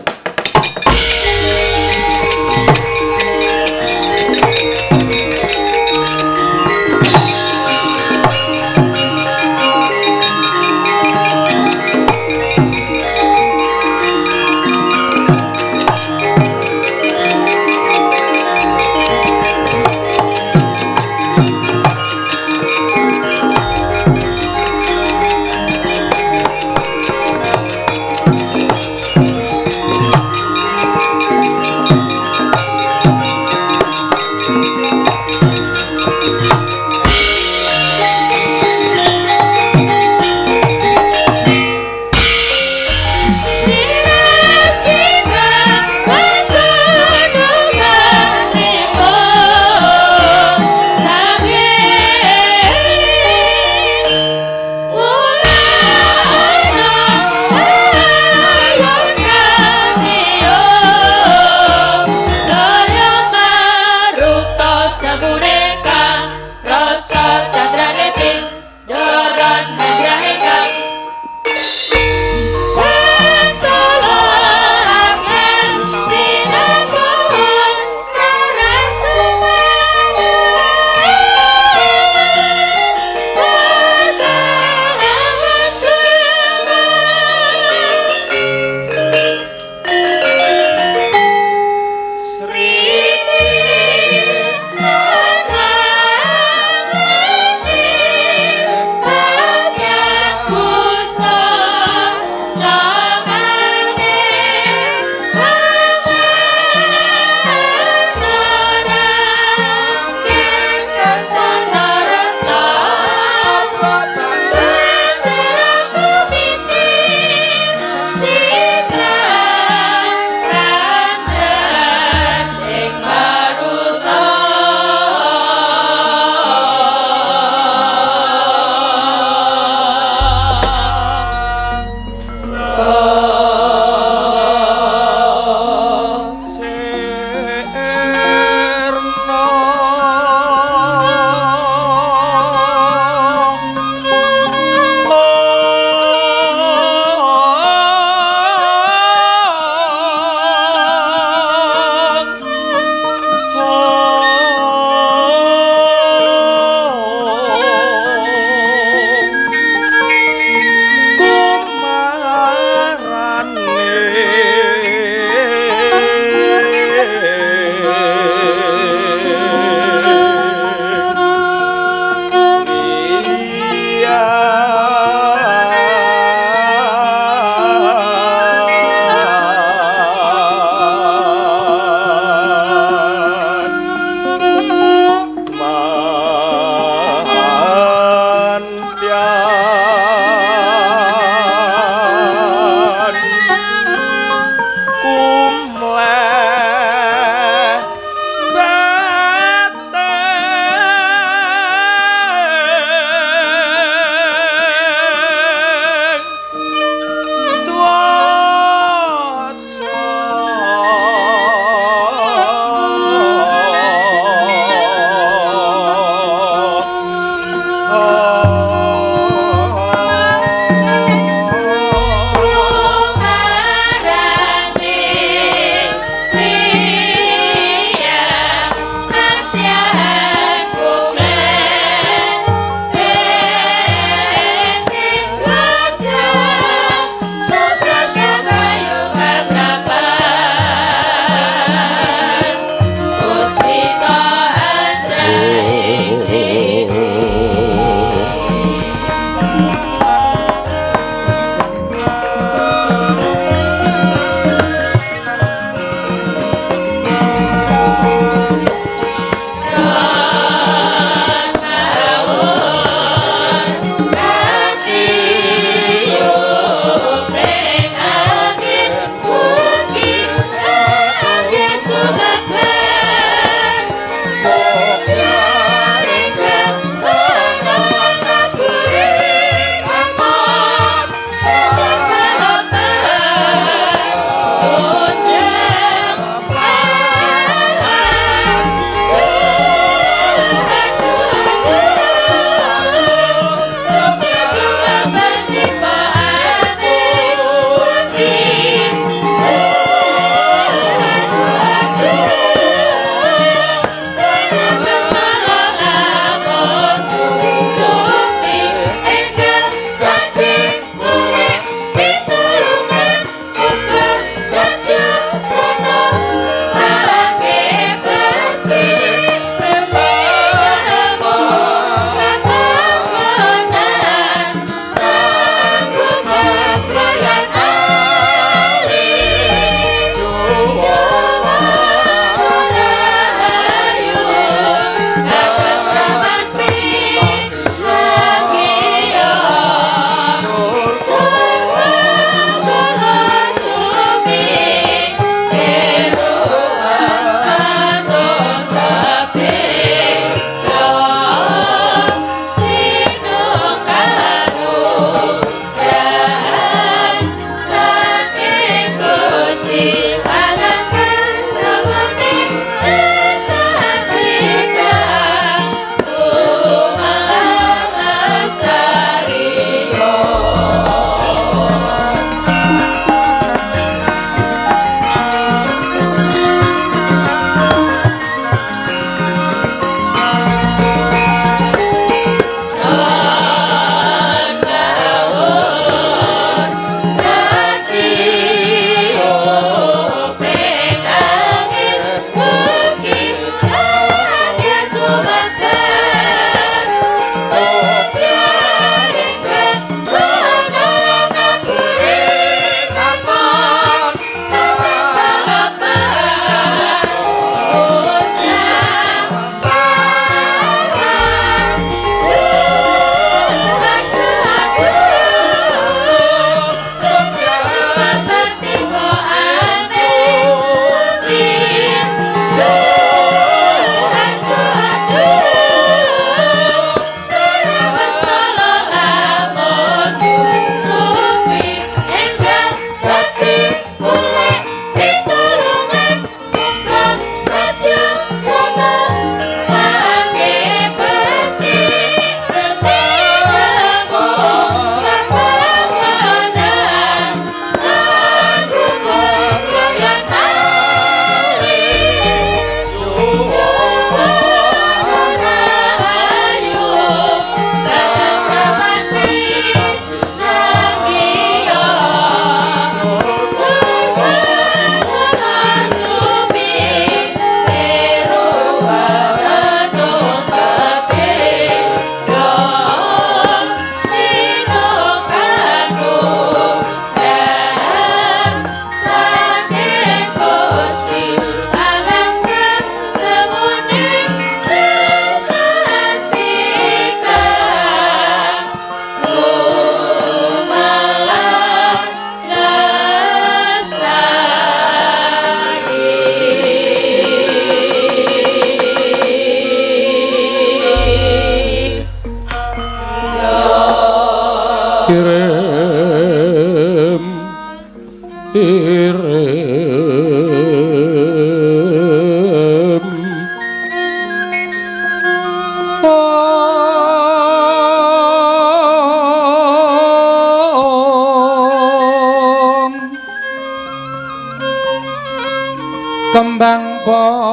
Kembang popong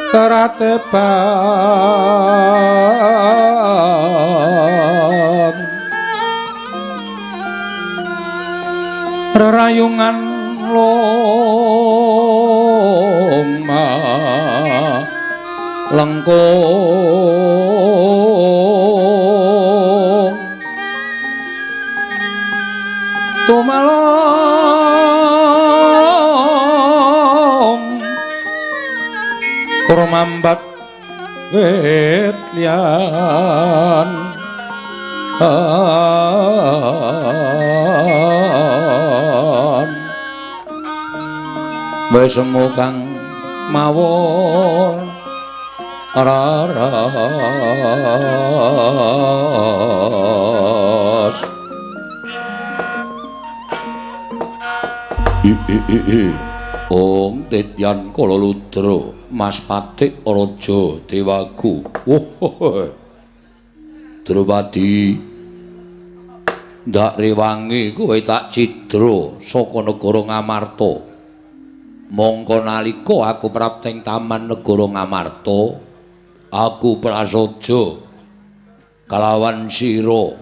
terate bang rerayungan loma lengkung tumalong kurmambat wit liyan wis semu kang mawon raras. Ong Tityan Kalaludra Mas Patik Raja Dewaku. Oh, Drupadi ndak rewangi kowe tak cidra saka negara Ngamarta. Mongko nalika aku prapteng taman negara Ngamarta, aku prasaja kalawan sira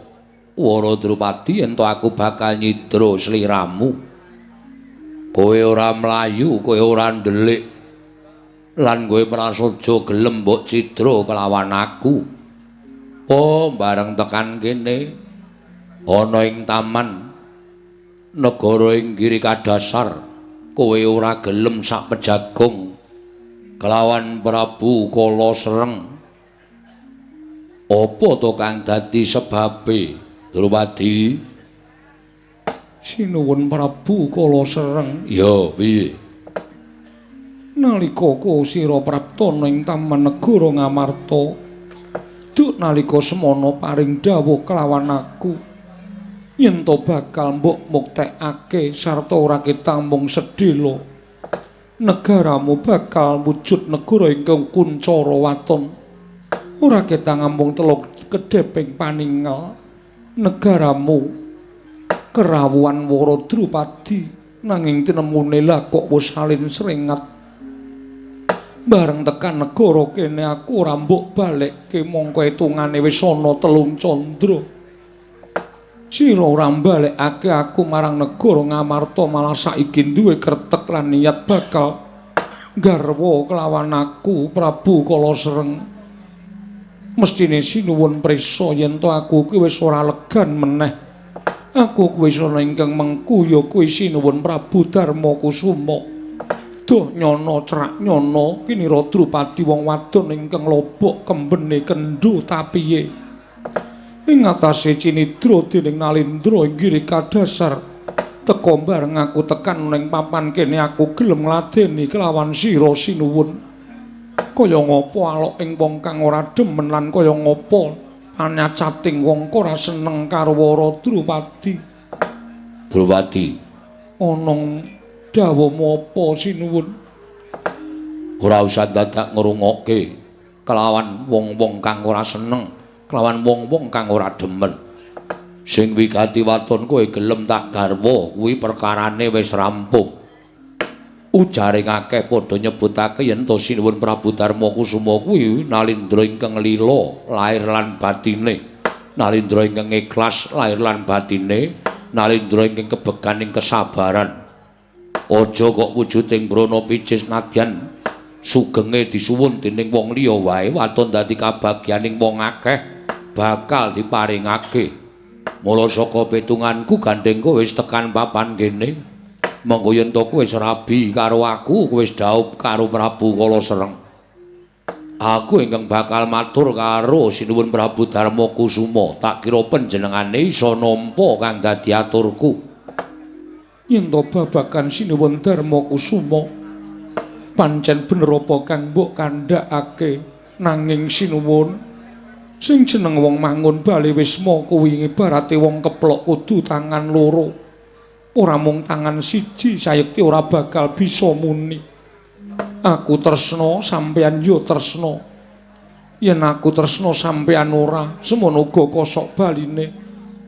Wara Drupadi yen to aku bakal nyidra sliramu. Kowe ora mlayu, kowe ora ndelik, lan kowe prasaja gelem mbok cidra kelawan aku. Oh, bareng tekan kene ana ing taman negara ing Giri Kadasar, kowe ora gelem sak pejagong kelawan Prabu Kala Sreng. Apa to kang dadi sebabe, Drupadi? Sinuwun Prabu Kala Sreng. Ya, piye? Nalika sira prapta ing taman negara Ngamarta, duk nalika semana paring dawuh kelawan aku yen to bakal mbok muktekake sarta ora ketambung sedhela, negaramu bakal wujud negara ingkang kuncara waton, ora ketangambung teluk kedheping paningal negaramu kerawuhan Wara Drupadi. Nanging tinemune lah kok wis salin srengat. Bareng tekan negara kene aku ora mbok balekke, mongko hitungane wis ana 3 candra. Sira ora mbalekake aku marang negara Ngamarta, malah saiki duwe kretek lan niat bakal garwa kelawan aku Prabu Kala Sreng. Mestine sinuwun prisa yen to aku kuwi wis ora legan meneh. Aku kuwi ana ingkang mengku ya kuwi sinuwun Prabu Darma Kusuma. Duh nyono cerak nyono kinira Drupadi wong wadon ingkang lobok kembene kendho tapiye. Ing atase cinidra dening Nalindra ing Giri Kadasar, teka bareng aku tekan ning papan kene aku gelem ngladeni kelawan sira sinuwun. Kaya ngapa alok ing wong kang ora demen lan kaya ngapa panyacating wong ora seneng karo Wara Drupadi. Drupadi, ana dawuhmu apa sinuwun? Ora usah dadak ngrungokke kelawan wong-wong kang ora seneng, kelawan wong-wong kang ora demen. Sing wigati waton kowe gelem tak garwa kuwi perkarane wis rampung. Ujare akeh padha nyebutake yen to sinuwun Prabu Darma Kusuma kuwi Nalindra ingkang lila lair lan batine, Nalindra ingkang ikhlas lair lan batine, Nalindra ingkang kebeganing kesabaran. Aja kok wujuding brana picis nadyan sugenge disuwun dening wong liya wae waton dadi kabagyaning wong akeh bakal diparingake. Mula saka pitunganku gandeng kowe wis tekan papan kene. Monggo yen to kowe wis rabi karo aku, kowe wis dhaup karo Prabu Kala Sreng. Aku ingkang bakal matur karo sinuwun Prabu Darma Kusuma, tak kira panjenengane iso nampa kang dadi aturku. Yen to babagan sinuwun Darma Kusuma pancen bener apa kang mbok kandhakake, nanging sinuwun sing jeneng wong mangun bali wisma kuwi ibarate wong keplok kudu tangan loro. Ora mung tangan siji sayekti ora bakal bisa muni. Aku tresna sampeyan yo tresna. Yen aku tresna sampeyan ora, semono uga kosok baline.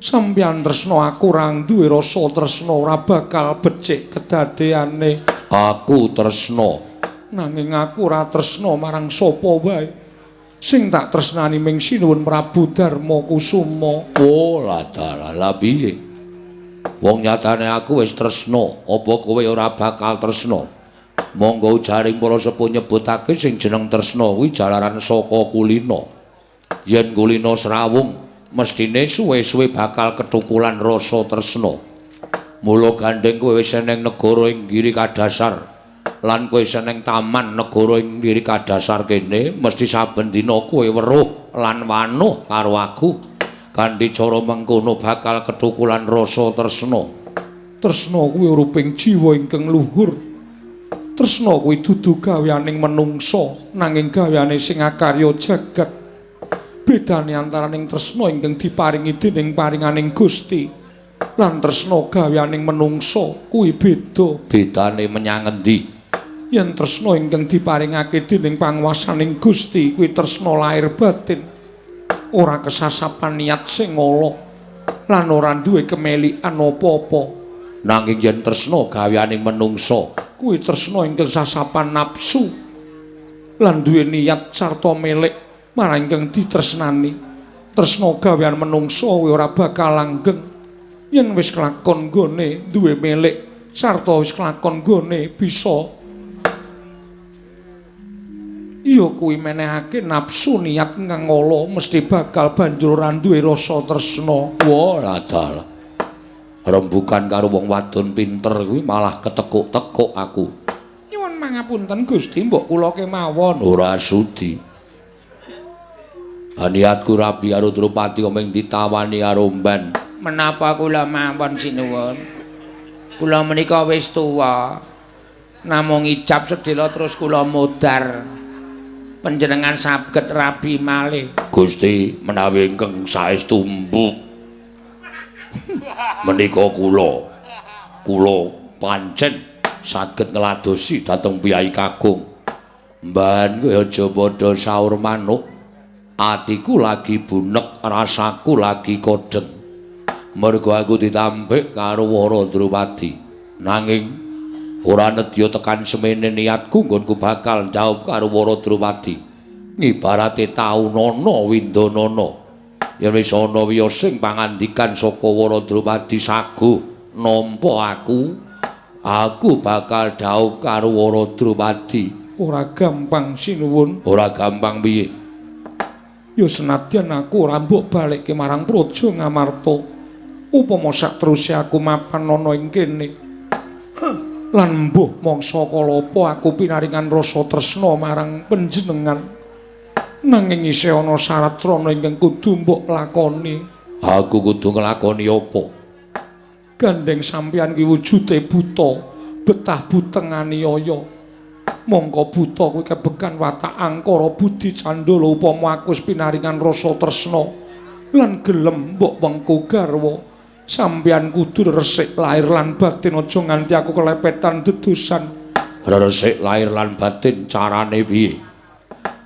Sampeyan tresna aku ora duwe rasa tresna ora bakal becik kedadeane. Aku tresna, nanging aku ora tresna marang sapa wae. Sing tak tresnani ming Sinuwun Prabu Darma Kusuma. Oh, ladalah lha piye? Wong nyatane aku wis tresna, apa kowe ora bakal tresna? Monggo ujaring para sepuh nyebutake sing jeneng tresna kuwi jalaran saka kulina. Yen kulina srawung, mestine suwe-suwe bakal ketukulan rasa tresna. Mula gandeng kowe wis eneng negara ing Giri Kadasar lan kowe seneng taman negara ing Giri Kadasar kene, mesti saben dina kowe weruh lan wanuh karo aku. Kanthi cara mengkono bakal ketukulan rasa tresna. Tresna kuwi ruping jiwa ingkang luhur. Tresna kuwi dudu gaweaning menungsa, nanging gaweane sing akarya jagat. Bedane antaraning tresna ingkang diparingi dening paringaning Gusti lan tresna gaweaning menungsa kuwi beda. Bedane menyang endi? Yen tresna ingkang diparingake dening panguwasaning Gusti kuwi tresna lair batin, ora kesasapan niat sing ala lan ora duwe kemelikan apa-apa. Nanging yen tresna gaweaning menungsa kuwi tresna ingkang sasapan nafsu lan duwe niat sarta milik marang ingkang ditresnani. Tresna gawean menungsa kuwi ora bakal langgeng. Yen wis kelakon nggone duwe milik sarta wis kelakon nggone bisa ya kuwi menehake nafsu niat ingkang ala mesti bakal banjur ora duwe rasa tresna. Wah, ladalah. Rembukan karo wong wadon pinter kuwi malah ketekuk-tekuk aku. Nyuwun mangapunten Gusti, mbok kula kemawon. Ora sudi. Niatku rabi karo Drupadi mung ditawani karo Mban. Menapa kula mawon sinuwun? Kula menika wis tuwa. Namung ijab sedhela terus kula modar. Panjenengan saged rabi malih. Gusti menawi ingkang saestu mbuk menika kula pancen saged ngladosi dhateng piyai kakung. Mban kowe aja padha saur manuk. Atiku lagi bunek, rasaku lagi kodheng. Mergo aku ditampik karo Wara Drupadi. Nanging ora nedya tekan semene niatku nggonku bakal jawab karo Wara Drupadi. Ngibarate taunana windanana. Yen wis ana wiyosing pangandikan saka Wara Drupadi saguh nampa aku bakal dhaup karo Wara Drupadi. Ora gampang sinuwun. Ora gampang piye? Ya senadyan aku ora mbok balekke marang Praja Ngamarta. Upama sakteruse aku mapan ana ing kene. Lan mbuh mangsa kalapa aku pinaringan rasa tresna marang panjenengan. Nanging isih ana syarat srana ingkang kudu mbok lakoni. Aku kudu nglakoni apa? Gandeng sampeyan kuwi wujude buta, betah buteng aniaya. Mongko buta kuwi kebekan watak angkara budi candala upama aku wis pinaringan rasa tresna lan gelem mbok wengku garwa. Sampeyan kudu resik lahir lan batin, aja nganti aku kelepetan dedusan. Resik lahir lan batin carane piye?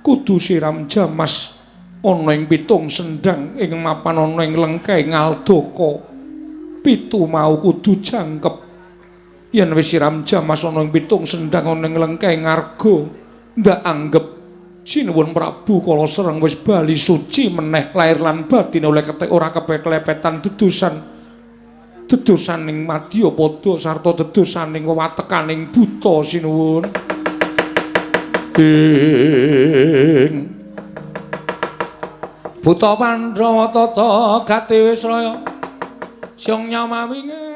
Kudu siram jamas ana ing pitung sendang ing mapan ana ing lengke ngaldaka. Pitu mau kudu jangkep. Yen wis siram jamas ana ing pitung sendang ana ing lengke ngarga, ndak anggep Sinuwun Prabu Kala Sereng wis bali suci meneh lahir lan batin oleh ketek ora kepeklepetan dedusan. Dedusaning madyapada sarta dedusaning wewatekaning buta sinuwun. Ing Buta Pandhawa tata gati wis raya syung nyamawinge.